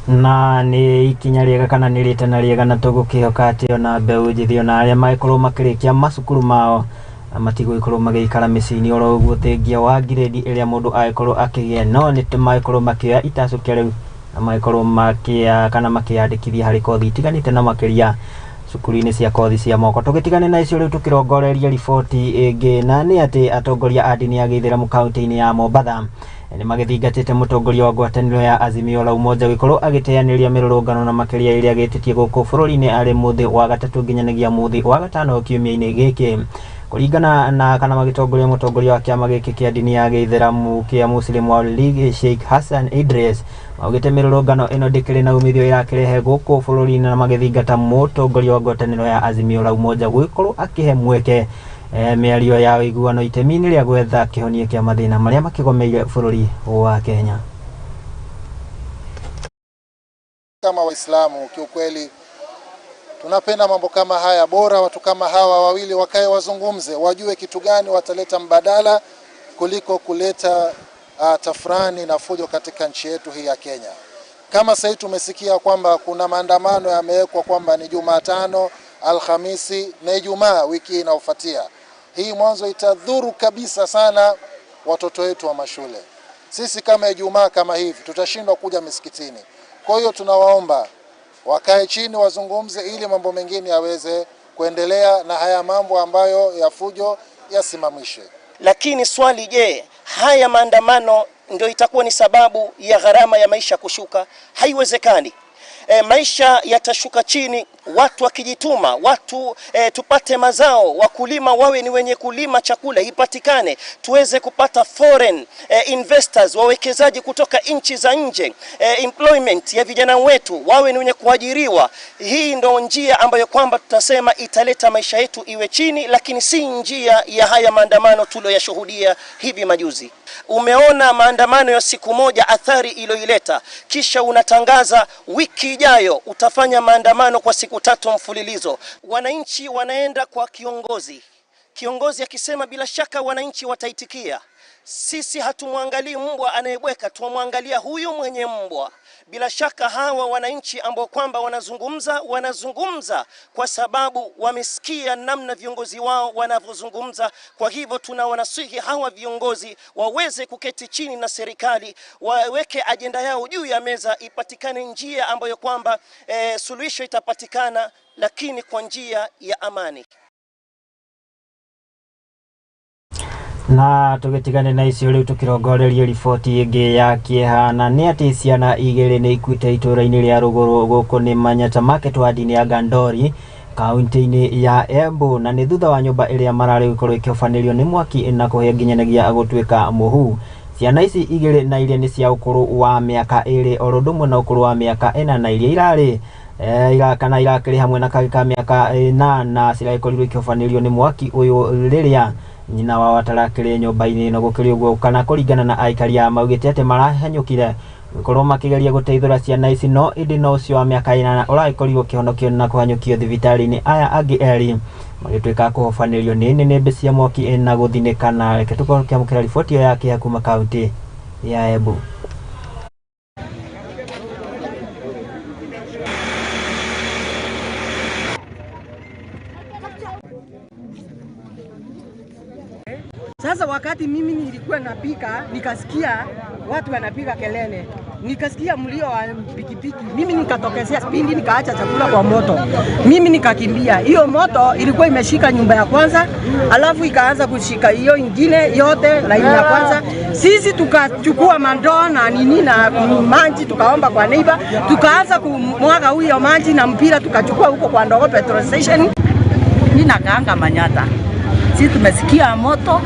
Na nĩ ikinya rĩega kana nĩ rĩtana rĩega, na tũgũkĩhoka atĩ ona mbeũ njĩthĩ ona arĩa magĩkorwo makĩrĩkia macukuru mao matigũgĩkorwo magĩikara mĩciĩ-inĩ oro ũguo thengia wa ngirĩndi ĩrĩa mũndũ agĩkorwo akĩgĩa, no nĩ magĩkorwo makĩoya itacũkia rĩu na magĩkorwo makĩa kana makĩyandĩkithia harĩ kothi itiganĩte na makĩria cukuru-inĩ cia kothi cia moko. Tũgĩtigane na icio, rĩu tũkĩrongoreria riboti ĩngĩ, na nĩ atĩ atongoria a ndini ya gĩithĩramu kaunti-inĩ ya Mombatha nĩ magĩthingatĩte mũtongoria wa ngwatanĩro ya Azimio la Umoja gũkorwo agĩteanĩria mĩrũrũngano na makĩria ĩrĩa agĩtĩtie gũkũ bũrũri-inĩ arĩ mũthĩ wa gatatũ nginyanagia mũthĩ wa gatano kiumia-inĩ gĩkĩ. Kũringana na kana magĩtongoria mũtongoria wa kĩama gĩkĩ kĩa ndini ya gĩithĩramu kĩa Muslim World League Sheikh Hassan Idris, maugĩte mĩrũrũngano ĩno ndĩkĩrĩ na umithio ĩrakĩrehe gũkũ bũrũri-inĩ, na magĩthingata mũtongoria wa ngwatanĩro ya Azimio la Umoja gwĩkorwo akĩhe mweke mĩario ya ũiguano itemi-inĩ rĩa gwetha kĩhonia kĩa mathĩna marĩa makĩgomeire bũrũri wa Kenya. Kama Waislamu kiukweli tunapenda mambo kama haya, bora watu kama hawa wawili wakae wazungumze, wajue kitu gani wataleta mbadala kuliko kuleta tafrani na fujo katika nchi yetu hii ya Kenya. Kama sasa tumesikia kwamba kuna maandamano yamewekwa kwamba ni Jumatano, Alhamisi na Ijumaa wiki inayofuatia. Hii mwanzo itadhuru kabisa sana watoto wetu wa mashule. Sisi kama Ijumaa kama hivi tutashindwa kuja misikitini. Kwa hiyo tunawaomba wakae chini wazungumze ili mambo mengine yaweze kuendelea na haya mambo ambayo ya fujo yasimamishwe. Lakini swali, je, haya maandamano ndio itakuwa ni sababu ya gharama ya maisha kushuka? Haiwezekani. Maisha yatashuka chini watu wakijituma, watu tupate mazao, wakulima wawe ni wenye kulima, chakula ipatikane, tuweze kupata foreign investors, wawekezaji kutoka nchi za nje, employment ya vijana wetu wawe ni wenye kuajiriwa. Hii ndo njia ambayo kwamba tutasema italeta maisha yetu iwe chini, lakini si njia ya haya maandamano tuliyoyashuhudia hivi majuzi. Umeona maandamano ya siku moja athari iliyoileta, kisha unatangaza wiki ijayo utafanya maandamano kwa siku 3 mfululizo. Wananchi wanaenda kwa kiongozi, kiongozi akisema bila shaka wananchi wataitikia. Sisi hatumwangalii mbwa anayebweka, tumwangalia huyu mwenye mbwa. Bila shaka hawa wananchi ambao kwamba wanazungumza kwa sababu wamesikia namna viongozi wao wanavyozungumza. Kwa hivyo tunawanasihi hawa viongozi waweze kuketi chini na serikali, waweke ajenda yao juu ya meza, ipatikane njia ambayo kwamba suluhisho itapatikana, lakini kwa njia ya amani. Na tũgĩtigane na icio rĩu tũkĩrongorerie riboti ĩngĩ ya kĩeha, na nĩ atĩ ciana igĩrĩ nĩ ikuĩte itũũra-inĩ rĩa rũgũrũ gũkũ nĩ Manyata Market ward-inĩ ya Gandori kaunti-inĩ ya Embu, na nĩ thutha wa nyũmba ĩrĩa mararĩ gũkorwo ĩkĩhobanĩrio nĩ mwaki na kũhĩa nginyanagia gũtuĩka mũhu. Ciana ici igĩrĩ na iria nĩ cia ũkũrũ wa mĩaka 2 oro ũndũ ũmwe na ũkũrũ wa mĩaka 4, na iria irarĩ kana irakĩrĩ hamwe na kangĩ ka mĩaka 8 ciragĩkorirwo ikĩhobanĩrio nĩ mwaki ũyũ rĩrĩa nyina wao atarakĩrĩ nyũmba-inĩ ĩno. Gũkĩrĩ ũguo kana kũringana na aikari a maugĩte atĩ marahanyũkire gũkorwo makĩgeria gũteithũra ciana ici, no ĩndĩ no ũcio wa mĩaka 8 ũragĩkorirwo ũkĩhonokio na kũhanyũkio thibitarĩ-inĩ, aya angĩ erĩ magĩtuĩka kũhobanĩrio nĩ nĩnĩmbĩ cia mwaki na gũthinĩkana. Reke tũkorwo tũkĩamũkĩra riboti ĩyo ya kĩeha kuma kaunti ya Embu. Sasa wakati mimi nilikuwa napika, nikasikia watu wanapiga kelele, nikasikia mlio wa pikipiki. Mimi nikatokezea spindi, nikaacha chakula kwa moto, mimi nikakimbia. Hiyo moto ilikuwa imeshika nyumba ya kwanza, alafu ikaanza kushika hiyo ingine yote laini ya kwanza. Sisi tukachukua mandoo na nini na maji, tukaomba kwa neighbor, tukaanza kumwaga huyo maji na mpira tukachukua huko kwa Ndogo petrol station. Mimi nakaanga Manyata. Sisi tumesikia moto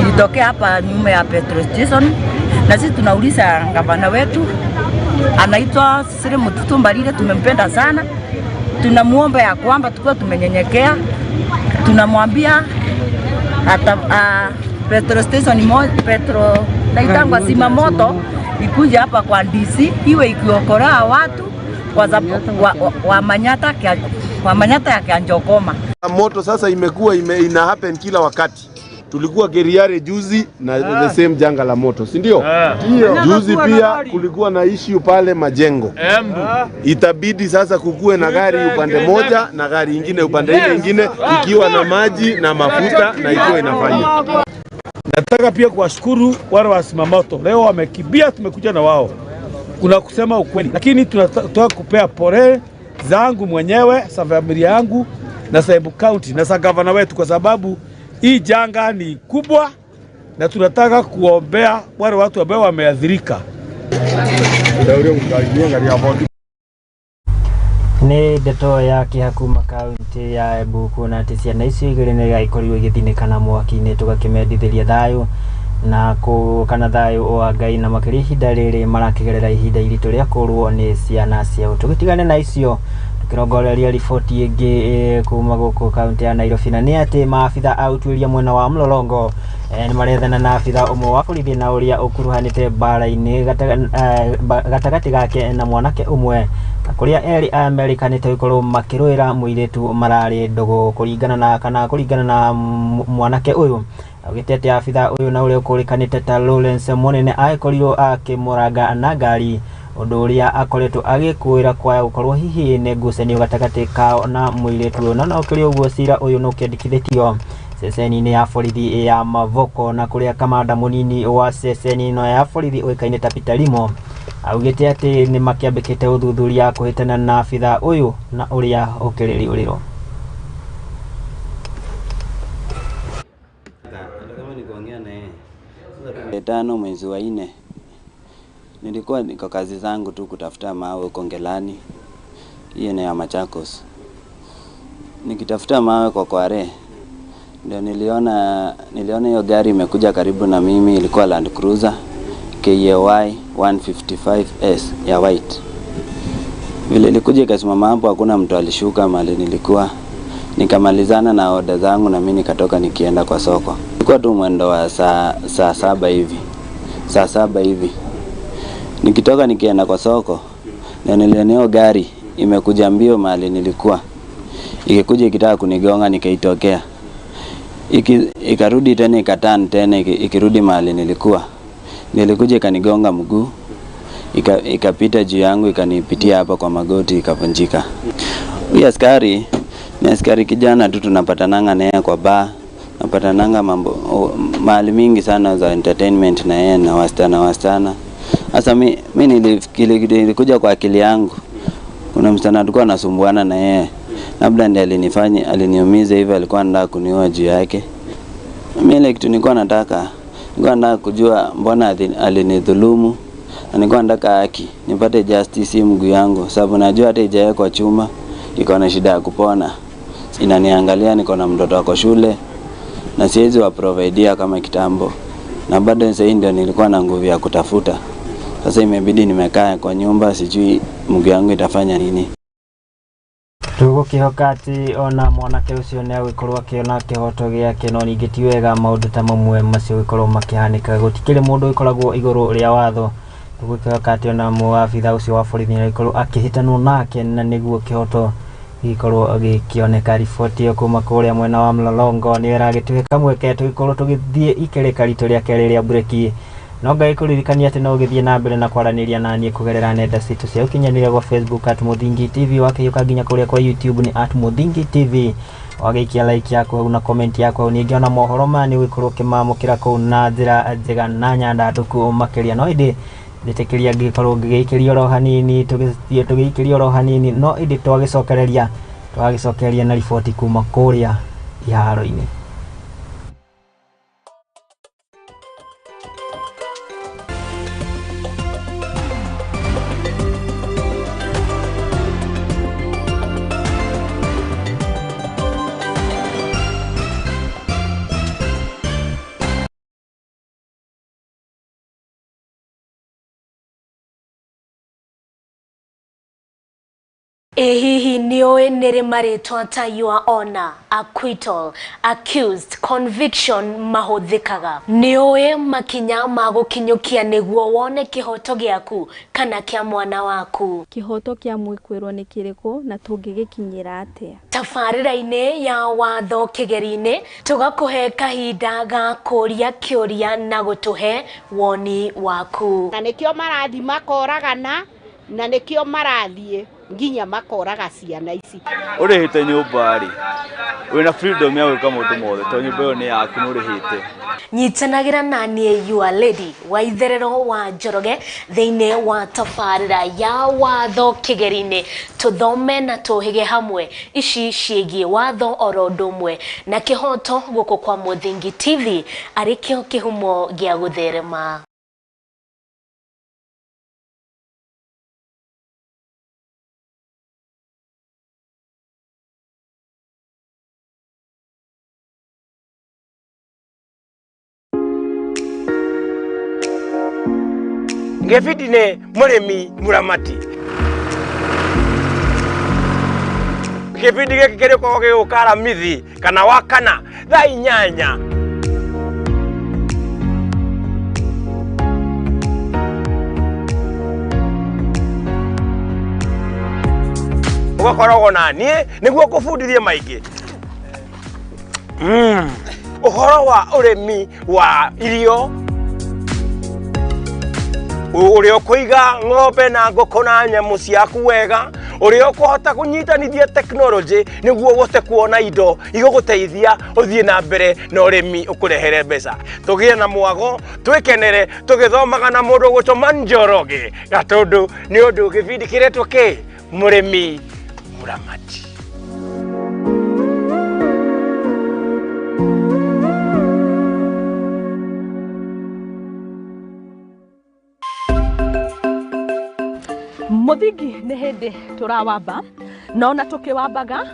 ilitokea hapa nyuma ya petrol station, na sisi tunauliza gavana wetu anaitwa Cecily Mutitu Mbarire, tumempenda sana, tunamuomba ya kwamba tukiwa tumenyenyekea, tunamwambia hata petrol station petro naitangwa sima moto ikuje hapa kwa DC iwe ikiokorea watu wa Manyata wa Manyata ya Kianjokoma. Moto sasa imekuwa ina happen kila wakati. Tulikuwa Geriare juzi na the same janga la moto, si ndio? Juzi pia kulikuwa na issue pale majengo. Itabidi sasa kukue na gari upande moja na gari ingine upande ile ingine ikiwa na maji na mafuta na ikiwa inafanya. Nataka pia kuwashukuru wale wa zimamoto. Leo wamekimbia, tumekuja na wao. Kuna kusema ukweli, lakini tunataka kupea pole zangu mwenyewe, za familia yangu na za Embu County na za gavana wetu, kwa sababu hii janga ni kubwa na tunataka kuombea wale watu ambao wameathirika. Nĩ ndeto ya kĩeha kuma kaunti ya Embu kuona atĩ ciana icio igĩrĩ nĩ igagĩkorirwo igĩthinĩkana mwaki-inĩ. Tũgakĩmendithĩria thayũ na kana thayũ wa Ngai, na makĩria ihinda rĩrĩ marakĩgerera ihinda iritũ rĩa kũrwo nĩ ciana ciao. Tũgĩtigane na icio, tũkĩrongoreria riboti ĩngĩ kuma gũkũ kaunti ya Nairobi, na nĩ atĩ maabitha a ũtuĩria mwena wa Mlolongo nĩ marethana na abitha ũmwe wa borithi na ũrĩa ũkuruhanĩte mbara-inĩ gatagatĩ gake na mwanake ũmwe, na kũrĩa erĩ aya merĩkanĩte gũkorwo makĩrũĩra mũirĩtu mararĩ ndũgũ. Kũringana na kana kũringana na mwanake ũyũ, augĩte atĩ abitha ũyũ na ũrĩa ũkũrĩkanĩte ta Lawrence Mũnene agĩkorirwo akĩmũranga na ngari, ũndũ ũrĩa akoretwo agĩkũĩra kwaya gũkorwo hihi nĩ ngucanio gatagatĩ kao na mũirĩtu ũyũ. Na no kũrĩ ũguo, cira ũyũ nĩ ũkĩandĩkithĩtio ceceni-inĩ ya borithi ya Mavoko, na kũrĩa kamanda mũnini wa ceceni ĩno ya borithi ũĩkaine ta Peter Limo augĩte atĩ nĩ makĩambĩkĩte ũthuthuria kũhĩtana na abitha ũyũ na ũrĩa ũkĩrĩ rĩũrĩro. Tano mwezi wa 4 nilikuwa niko kazi zangu tu kutafuta mawe huko Ngelani, hiyo ni ya Machakos. Nikitafuta mawe kwa Kware ndio niliona hiyo gari imekuja karibu na mimi. Ilikuwa Land Cruiser KAY 155S ya white. Vile ilikuja ikasimama hapo, hakuna mtu alishuka mahali nilikuwa. Nikamalizana na oda zangu na mimi nikatoka nikienda kwa soko. Ilikuwa tu mwendo wa saa saba hivi. Saa saba hivi. Nikitoka nikienda kwa soko na niliona hiyo gari imekuja mbio mahali nilikuwa. Ikikuja ikitaka kunigonga, nikaitokea. Ikarudi tena ikatan tena ikirudi mahali nilikuwa. Nilikuja ikanigonga mguu. Ikapita juu yangu ikanipitia hapa kwa magoti ikavunjika. Huyu askari ni askari kijana tu, tunapatananga naye kwa bar, napatananga mambo mahali mingi sana za entertainment na yeye na wasichana. Sasa mimi nilikuja kwa akili yangu, kuna msichana alikuwa anasumbuana na yeye, labda ndiye aliniumiza hivi, alikuwa anataka kuniua juu yake. Mimi ile kitu nilikuwa nataka kujua mbona alinidhulumu, na nilikuwa nataka haki, nipate justice mguu yangu, sababu najua hata ijawekwa chuma iko na shida ya kupona. Inaniangalia, niko na mtoto wako shule na siwezi wa providea kama kitambo, na bado sasa ndio nilikuwa na nguvu ya kutafuta. Sasa imebidi nimekaa kwa nyumba, sijui mguu yangu itafanya nini. Tũgũkĩhoka atĩ ona mwanake ũcio nĩ agũgĩkorwo akĩona kĩhoto gĩake, no ningĩ ti wega maũndũ ta mamwe macio gũkorwo makĩhanĩka. Gũtikĩrĩ mũndũ ũkoragwo igũrũ rĩa watho. Tũgũkĩhoka atĩ ona mũabitha ũcio wa borithi nĩ agĩkorwo akĩhĩtanwo nake, na nĩguo kĩhoto gĩkorwo gĩkĩoneka. Riboti ĩyo kuma kũrĩa mwena wa Mlolongo nĩ ĩragĩtuhe kamweke tũgĩkorwo tũgĩthiĩ ikereka ritũ rĩa kerĩ rĩa mbureki. No ngagĩkũririkania atĩ no ũgĩthiĩ na mbere na kwaranĩria na niĩ kũgerera nenda citũ cia ũkinyanĩria gwa Facebook @Muthingi TV, wakĩhiũka nginya kũrĩa kwa YouTube nĩ @Muthingi TV. Wagĩikia like yaku hau na comment yaku hau, ningĩ ona mohoro maya nĩ ũgĩkorwo ũkĩmamũkĩra kũu na njĩra njega na nyandandũku makĩria. No ĩndĩ njĩtĩkĩria ngĩkorwo ngĩgĩikĩria oro hanini, tũgĩthiĩ tũgĩikĩria oro hanini, no ĩndĩ twagĩcokereria na riboti kuma kũrĩa iharo-inĩ. Ĩ hihi nĩũĩ nĩrĩ marĩtwa ta your honor, acquittal, accused, conviction mahũthĩkaga? Nĩũĩ makinya ma gũkinyũkia nĩguo wone kĩhoto gĩaku kana kĩa mwana waku? Kĩhoto kĩa mwĩkwĩrwo nĩ kĩrĩkũ na tũngĩgĩkinyĩra atĩa? Tabarĩra-inĩ ya watho kĩgeri-inĩ tũgakũhe kahinda ga kũria kĩũria na gũtũhe woni waku. Na nĩkĩo marathiĩ makoragana, na nĩkĩo marathiĩ nginya makoraga ciana ici. Ũrĩhĩte nyũmba rĩ, wĩna freedom ya gwĩka maũndũ mothe tondũ nyũmba ĩyo nĩ yaku nĩ ũrĩhĩte. Nyitanagĩra na niĩ your lady wa itherero wa Njoroge thĩinĩ wa tabarĩra ya watho kĩgeri-inĩ, tũthome na tũhĩge hamwe ici ciĩgiĩ watho oro ũndũ ũmwe na kĩhoto gũkũ kwa Muthingi TV arĩ kĩo kĩhumo gĩa gũtherema. Gĩbindi nĩ mũrĩmi mũramati. Gĩbindi gĩkĩ kĩrĩkoragwo gĩgũka Aramithi kana Wakana thaa 8. Ũgakoragwo na niĩ nĩguo ngũbundithie maingĩ ũhoro wa ũrĩmi wa irio, ũrĩa ũkũiga ng'ombe na ngũkũ na nyamũ ciaku wega, ũrĩa ũkũhota kũnyitanithia tekinoronjĩ nĩguo ũhote kuona indo igũgũteithia ũthiĩ na mbere na ũrĩmi ũkũrehere mbeca. Tũgĩe na mwago, twĩkenere tũgĩthomaga na mũndũ ũgwĩtwo Njoroge Gatũndũ, nĩ ũndũ gĩbindi kĩretwo kĩ mũrĩmi mũramati. Mũthingi nĩ hĩndĩ tũrawamba na ona tũkĩwambaga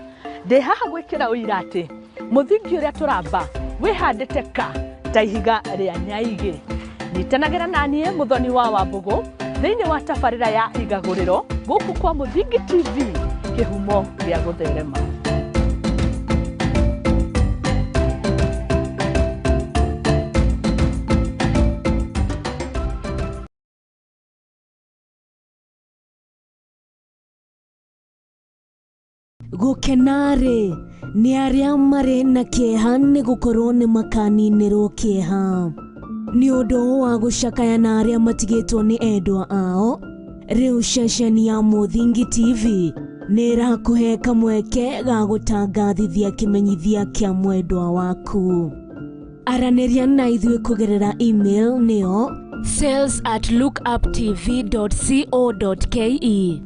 ndĩ haha gwĩkĩra ũira atĩ mũthingi ũrĩa tũramba wĩhandĩte ka ta ihiga rĩa nyaigĩ. Nyitanagĩra na niĩ Mũthoni wa Wambũgũ thĩinĩ wa tabarĩra ya Igagũrĩro gũkũ kwa Mũthingi TV, kĩhumo gĩa gũtherema. Gũkena-rĩ, nĩ arĩa marĩ na kĩeha nĩ gũkorwo nĩ makaninĩrwo kĩeha. Nĩ ũndũ wa gũcakaya na arĩa matigĩtwo nĩ endwa ao, rĩu ceceni ya Mũthingi TV nĩ ĩrakũhe kamweke ga gũtangathithia kĩmenyithia kĩa mwendwa waku. Aranĩria na ithuĩ kũgerera email nĩyo sales@lookuptv.co.ke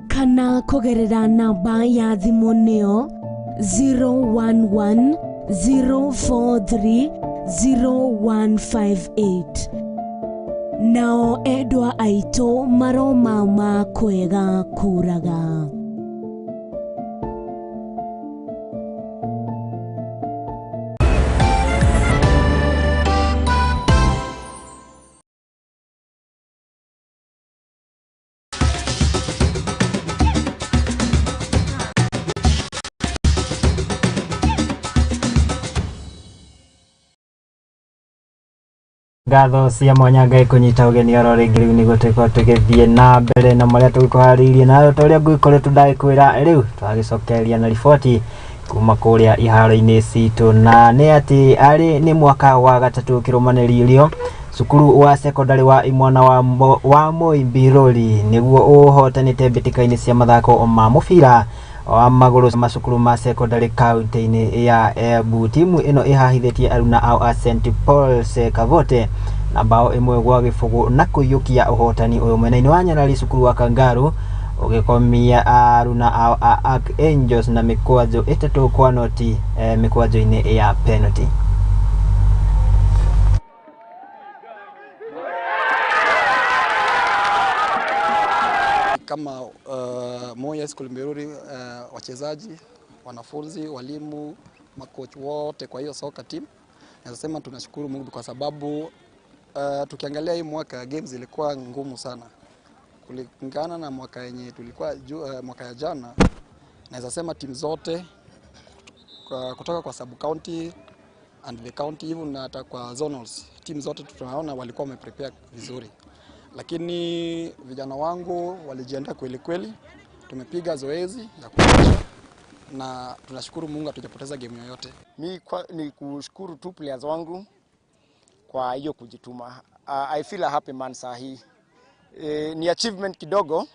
kana kũgerera namba ya thimũ nĩyo 011 043 0158. Nao endwa aitũ maromama kwega kũraga. Ngatho cia mwanya Ngai kũnyita ũgeni oro rĩngĩ rĩu nĩguo tũgĩkorwo tũgĩthiĩ na mbere na marĩa tũgĩkũharĩirie nayo ta ũrĩa ngũgĩkoretwo ndagĩkwĩra. Rĩu twagĩcokereria na riboti kuma kũrĩa iharo-inĩ citũ, na nĩ atĩ arĩ nĩ mwaka wa gatatũ kĩrũmanĩrĩrio cukuru wa secondary wa imwana wa Moimbirori nĩguo ũhotanĩte mbĩtĩka-inĩ cia mathako ma mũbira wa magũrũ macukuru ma secondary kaunti-inĩ ya Embu. Timu ĩno ĩhahithĩtie aruna ao a St Paul's Kavote na bao 1-0 na kũiyũkia ũhotani ũyũ. Mwena-inĩ wa Nyarari cukuru wa Kangaru ũgĩkomia aruna ao a Archangels na mĩkwanjo 3-0 mĩkwanjo-inĩ ya penalty. Kama Moi High School Mbiruri, wachezaji, wanafunzi, walimu, makoch wote kwa hiyo soka team, nasema tunashukuru Mungu kwa sababu tukiangalia hii mwaka games ilikuwa ngumu sana kulingana na mwaka yenye tulikuwa mwaka ya jana. Naweza sema timu zote kutoka kwa sub county and the county even na hata kwa zonals, timu zote tunaona walikuwa wameprepare vizuri, lakini vijana wangu walijiandaa kweli kweli. Tumepiga zoezi ya kutosha na tunashukuru Mungu hatujapoteza game yoyote. Mi ni kushukuru tu players wangu kwa hiyo kujituma. I feel a happy man saa hii. Ni achievement kidogo.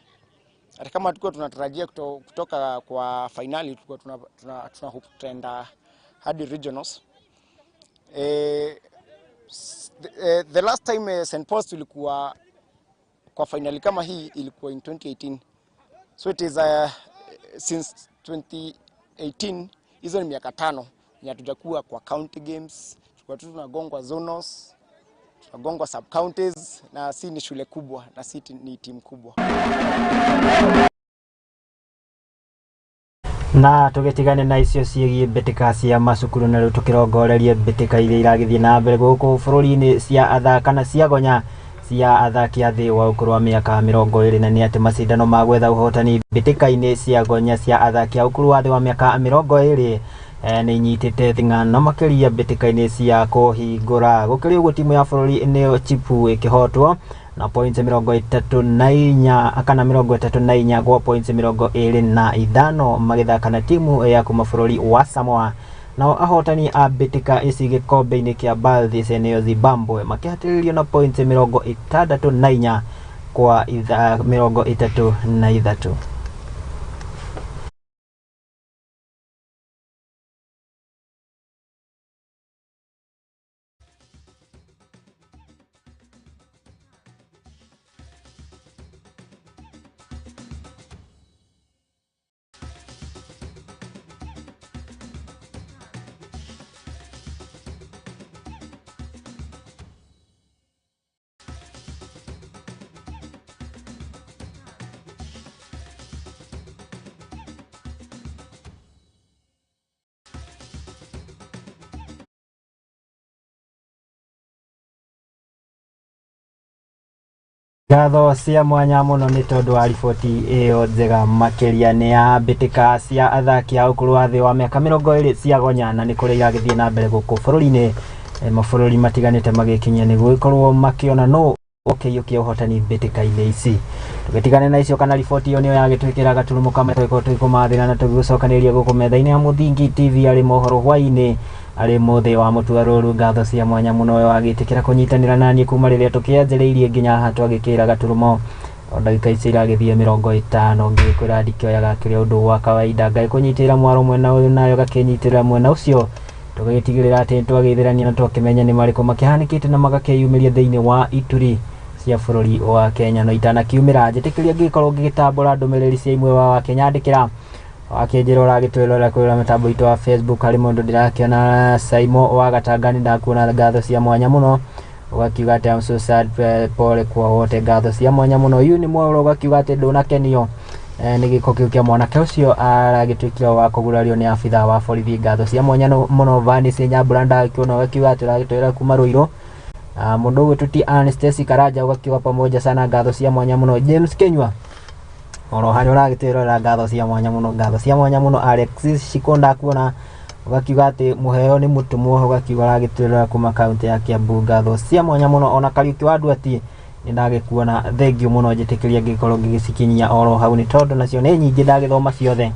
Hata kama tulikuwa tunatarajia kutoka kwa finali, tulikuwa tuna hope tutaenda hadi regionals. The last time St. Paul's tulikuwa kwa finali kama hii ilikuwa in 2018. So it is since 2018, hizo ni miaka 5 hatujakuwa kwa county games. Tulikuwa tu tunagongwa zonals, tunagongwa sub counties, na si ni shule kubwa na si ni timu kubwa. Na tũgĩtigane na icio ciĩgiĩ mbĩtĩka cia macukuru na rĩu tũkĩrongorerie mbĩtĩka iria iragĩthiĩ na mbere gũkũ bũrũri-inĩ cia athaka na cia gonya Cia athaki a thĩ wa ũkũrũ wa mĩaka 20, na nĩ atĩ macindano ma gwetha ũhotani mbĩtĩka-inĩ cia gonya cia athaki a ũkũrũ wa thĩ wa mĩaka 20 nĩ inyitĩte thing'ano makĩria mbĩtĩka-inĩ cia kũhingũra. Gũkĩrĩ ũguo, timu ya bũrũri nĩyo Chipu ĩkĩhotwo na points 34 kana 34 gwa points 25 magĩthaka na timu ya kuma bũrũri wa Samoa. Nao ahotani a mbĩtĩka ici gĩkombe-inĩ kĩa Balthis nĩyo Zimbabwe makĩhatĩrĩrio na points 64 kwa 33. Ngatho cia mwanya mũno nĩ tondũ wa riboti ĩyo njega makĩria nĩ ya mbĩtĩka cia athaki a ũkũrũ wa thĩ wa mĩaka 20 cia gonya, na nĩ kũrĩa iragĩthiĩ na mbere gũkũ bũrũri-inĩ, mabũrũri matiganĩte magĩkinyia nĩguo gũkorwo makĩona no ũkĩiyũkia ũhotani mbĩtĩka-inĩ ici. Tũgĩtigane na icio kana riboti ĩyo nĩyo yagĩtwĩkĩra gaturumo kamwe tũgĩkorwo tũgĩkũmathĩra na tũgĩgũcokanĩrĩria gũkũ metha-inĩ ya Mũthingi TV arĩ mohoro hwaĩ-inĩ arĩ mũthĩ wa mũtua rũru. Ngatho cia mwanya mũno we wagĩtĩkĩra kũnyitanĩra naniĩ kuma rĩrĩa tũkĩanjĩrĩirie nginya haha twagĩkĩra gaturumo o ndagĩka ici iragĩthiĩ 50, ngĩkwĩra ndikĩoyaga kĩrĩ ũndũ wa kawaida ngagĩkũnyitĩrĩra mwaro mwena ũyũ nayo gakĩnyitĩrĩra mwena ũcio, tũgagĩtigĩrĩra atĩ nĩtwagĩithĩrania na twakĩmenya nĩ marĩkũ makĩhanĩkĩte na magakĩyumĩria thĩinĩ wa ituri cia bũrũri wa Kenya. No itanakiumĩra njĩtĩkĩria ngĩkorwo ngĩgĩtambũra ndũmĩrĩri cia imwe wa wakĩnyandĩkĩra wakĩnjĩra ũragĩtwĩrorera kũrĩa mĩtambo itũ wa Facebook. Harĩ mũndũ ndĩrakĩona Saimo wa Gatanga, nĩndakuona, ngatho cia mwanya mũno, ũgakiuga atĩ I'm so sad, pole kwa wote, ngatho cia mwanya mũno. Yu nĩ mwaũra ũgakiuga atĩ ndũnakenio nĩ gĩko kĩu kĩa mwanake ũcio aragĩtuĩkire wa kũgurario nĩ abithaa wa borithi, ngatho cia mwanya mũno. Vanis Nyambura ndagĩkĩona ũgakiuga atĩ ũragĩtwĩra kuma Ruiru. Mũndũ ũgwĩtwo ti Anastasia Karanja ũgakiuga pamoja sana, ngatho cia mwanya mũno. James Kenywa oro harĩa ũragĩtwĩrorera, ngatho cia mwanya mũno, ngatho cia mwanya mũno. Alexis Shikonda kuona ũgakiuga atĩ mũheo nĩ mũtũmwo, ũgakiuga ũragĩtwĩrorera kuma kaunti ya Kiambu, ngatho cia mwanya mũno. Ona Kariũki wa Nduati nĩndagĩkuona, thengiũ mũno. Njĩtĩkĩria ngĩkorwo ngĩgĩcikinyia oro hau nĩ tondũ nacio nĩ nyingĩ, ndagĩthoma ciothe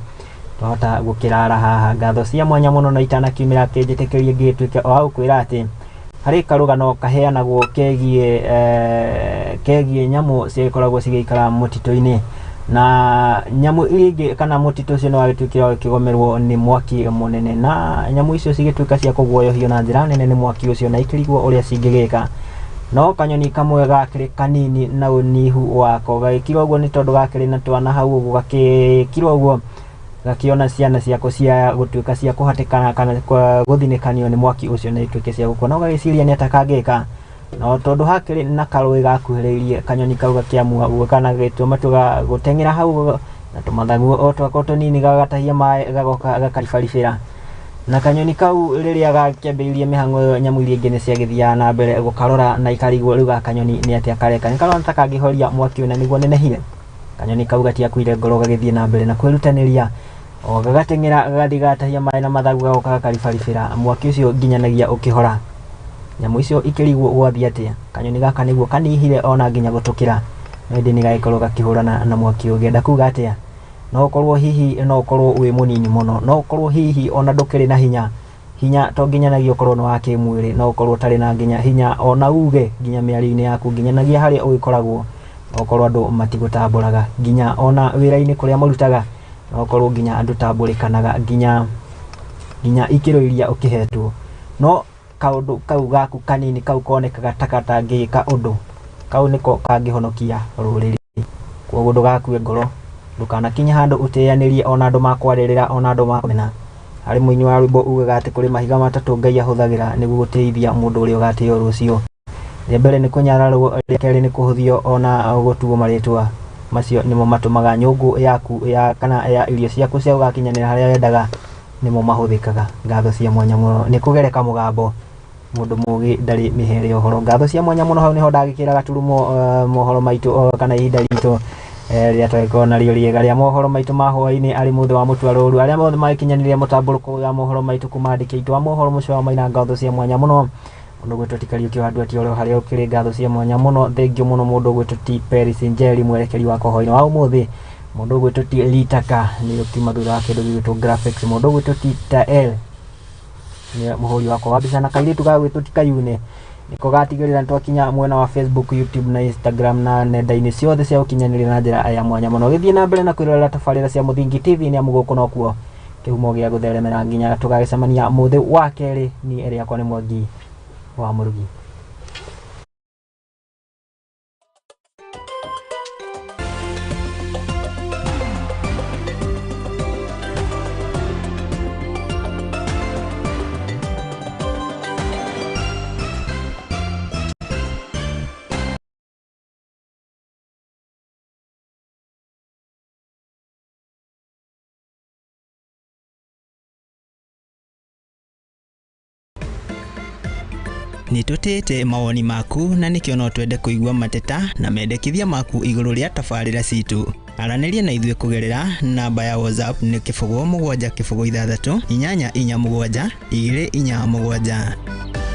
twahota gũkĩrara haha. Ngatho cia mwanya mũno, na itanakiumĩra kĩnjĩtĩkĩrie ngĩgĩtuĩke o hau kwĩra atĩ harĩ karũgano kaheanagwo kegiĩ nyamũ cigĩkoragwo cigĩikara mũtitũ-inĩ, na nyamũ iria ingĩ kana mũtitũ ũcio nĩ wagĩtuĩkire ũkĩgomerwo nĩ mwaki mũnene, na nyamũ icio cigĩtuĩka cia kũguoyohio na njĩra nene nĩ mwaki ũcio na ikĩrigwo ũrĩa cingĩgĩka. No kanyoni kamwe gakĩrĩ kanini na ũnyihu wako gagĩkirwo ũguo nĩ tondũ gakĩrĩ na twana hau ũguo, gakĩkirwo ũguo gakĩona ciana ciako cia gũtuĩka cia kũhatĩkana kana gũthinĩkanio nĩ mwaki ũcio na ituĩke cia gũkua, no gagĩciria nĩ ata kangĩka. No tondũ hakĩrĩ na karũĩ gakuhĩrĩirie, kanyoni kau gakĩamua ũguo kana gagĩtua matua gũteng'era hau na tũmathagu o twako tũnini, gagatahia maĩ gagoka gakaribaribĩra. Na kanyoni kau rĩrĩa gakĩambĩrĩirie mĩhang'o ĩyo, nyamũ iria ingĩ nĩ ciagĩthiaga na mbere gũkarora na ikarigwo rĩu gakanyoni nĩ atĩa kareka, nĩ karona ta kangĩhoria mwaki ũyũ na nĩguo nenehire. Kanyoni kau gatiakuire ngoro, gagĩthiĩ na mbere na kwĩrutanĩria o gagateng'era, gagathiĩ gatahia maĩ na mathagu, gagoka gakaribaribĩra mwaki ũcio nginyanagia ũkĩhora. Nyamũ icio ikĩrigwo gwathiĩ atĩa, kanyoni gaka nĩguo kanihire ona nginya gũtũkĩra, no ĩndĩ nĩ gagĩkorwo gakĩhũrana na mwaki. Ũngĩenda kuga atĩa? No ũkorwo hihi no ũkorwo wĩ mũnini mũno, no ũkorwo hihi ona ndũkĩrĩ na hinya. Hinya to nginyanagia ũkorwo nĩ wa kĩmwĩrĩ, no ũkorwo ũtarĩ na nginya hinya ona uge nginya mĩario-inĩ yaku, nginyanagia harĩa ũgĩkoragwo no ũkorwo andũ matigũtambũraga, nginya ona wĩra-inĩ kũrĩa marutaga no ũkorwo nginya andũ tambũrĩkanaga nginya ikĩro iria ũkĩhetwo. No kaũndũ kau gaku kanini kau konekaga ta gatangĩka ũndũ, kau nĩko kangĩhonokia rũrĩrĩ. Koguo ndũgakue ngoro, ndũkanakinye handũ ũteanĩrie ona andũ makwarĩrĩra ona andũ makũmena. Harĩ mũini wa rwĩmbo ugaga atĩ kũrĩ mahiga matatũ Ngai ahũthagĩra nĩguo gũtĩithia mũndũ ũrĩa ũgatĩo rũciũ. Rĩa mbere nĩ kũnyararwo, rĩa kerĩ nĩ kũhũthio ona gũtuo marĩtwa. Macio nĩmo matũmaga nyũngũ yaku ya kana ya irio ciaku cia gũgakinyanĩra harĩa wendaga, nĩmo mahũthĩkaga. Ngatho cia mwanya mũno nĩ kũgereka mũgambo Mundu mugi ndari mihere uhoro. Ngatho cia mwanya muno, hau niho ndagikira gaturumo mohoro maitu kana ihinda ritu rĩrĩa twagĩkorwo narĩo rĩega rĩa mohoro maitũ ma hwaĩ-inĩ arĩ mũthĩ wa mũtwarũru. Arĩa mothe magĩkinyanĩria mũtambũrũko wa mohoro maitũ kuma andĩki aitũ a mohoro mũcio wa Maina, ngatho cia mwanya mũno. Mũndũ ũgwĩtwo ti Kariũki wa Nduati oro harĩa ũkĩrĩ, ngatho cia mwanya mũno, thengio mũno. Mũndũ ũgwĩtwo ti Peris Njeri, mwerekeri wakwa hwaĩ-inĩ wa ũmũthĩ. Mũndũ ũgwĩtwo ti Litaka nĩ ũkiuma thutha wa kĩndũ gĩgwĩtwo graphics. Mũndũ ũgwĩtwo ti Tael nĩ mũhũri wakwa wa mbica, na kairĩtu gagwĩtwo ti Kayune nĩko gatigĩrĩra nĩtwakinya mwena wa Facebook, YouTube na Instagram na nenda-inĩ ciothe cia ũkinyanĩria na njĩra ya mwanya mũno. Gĩthiĩ na mbere na kwĩrorera tabarĩra cia Mũthingi TV, nĩ amu gũkũ nokuo kĩhumo gĩa gũtheremera nginya tũgagĩcemania mũthĩ wa kerĩ. Niĩ rĩakwa nĩ Mwangi wa Mũrugi. Nĩ tũtĩĩte mawoni maku na nĩkĩo no twende kũigua mateta na mendekithia maku igũrũ rĩa tabarĩra citũ. Aranĩria na ithuĩ kũgerera namba ya WhatsApp nĩ 0 7 0 6 8 4 7 2 4 7.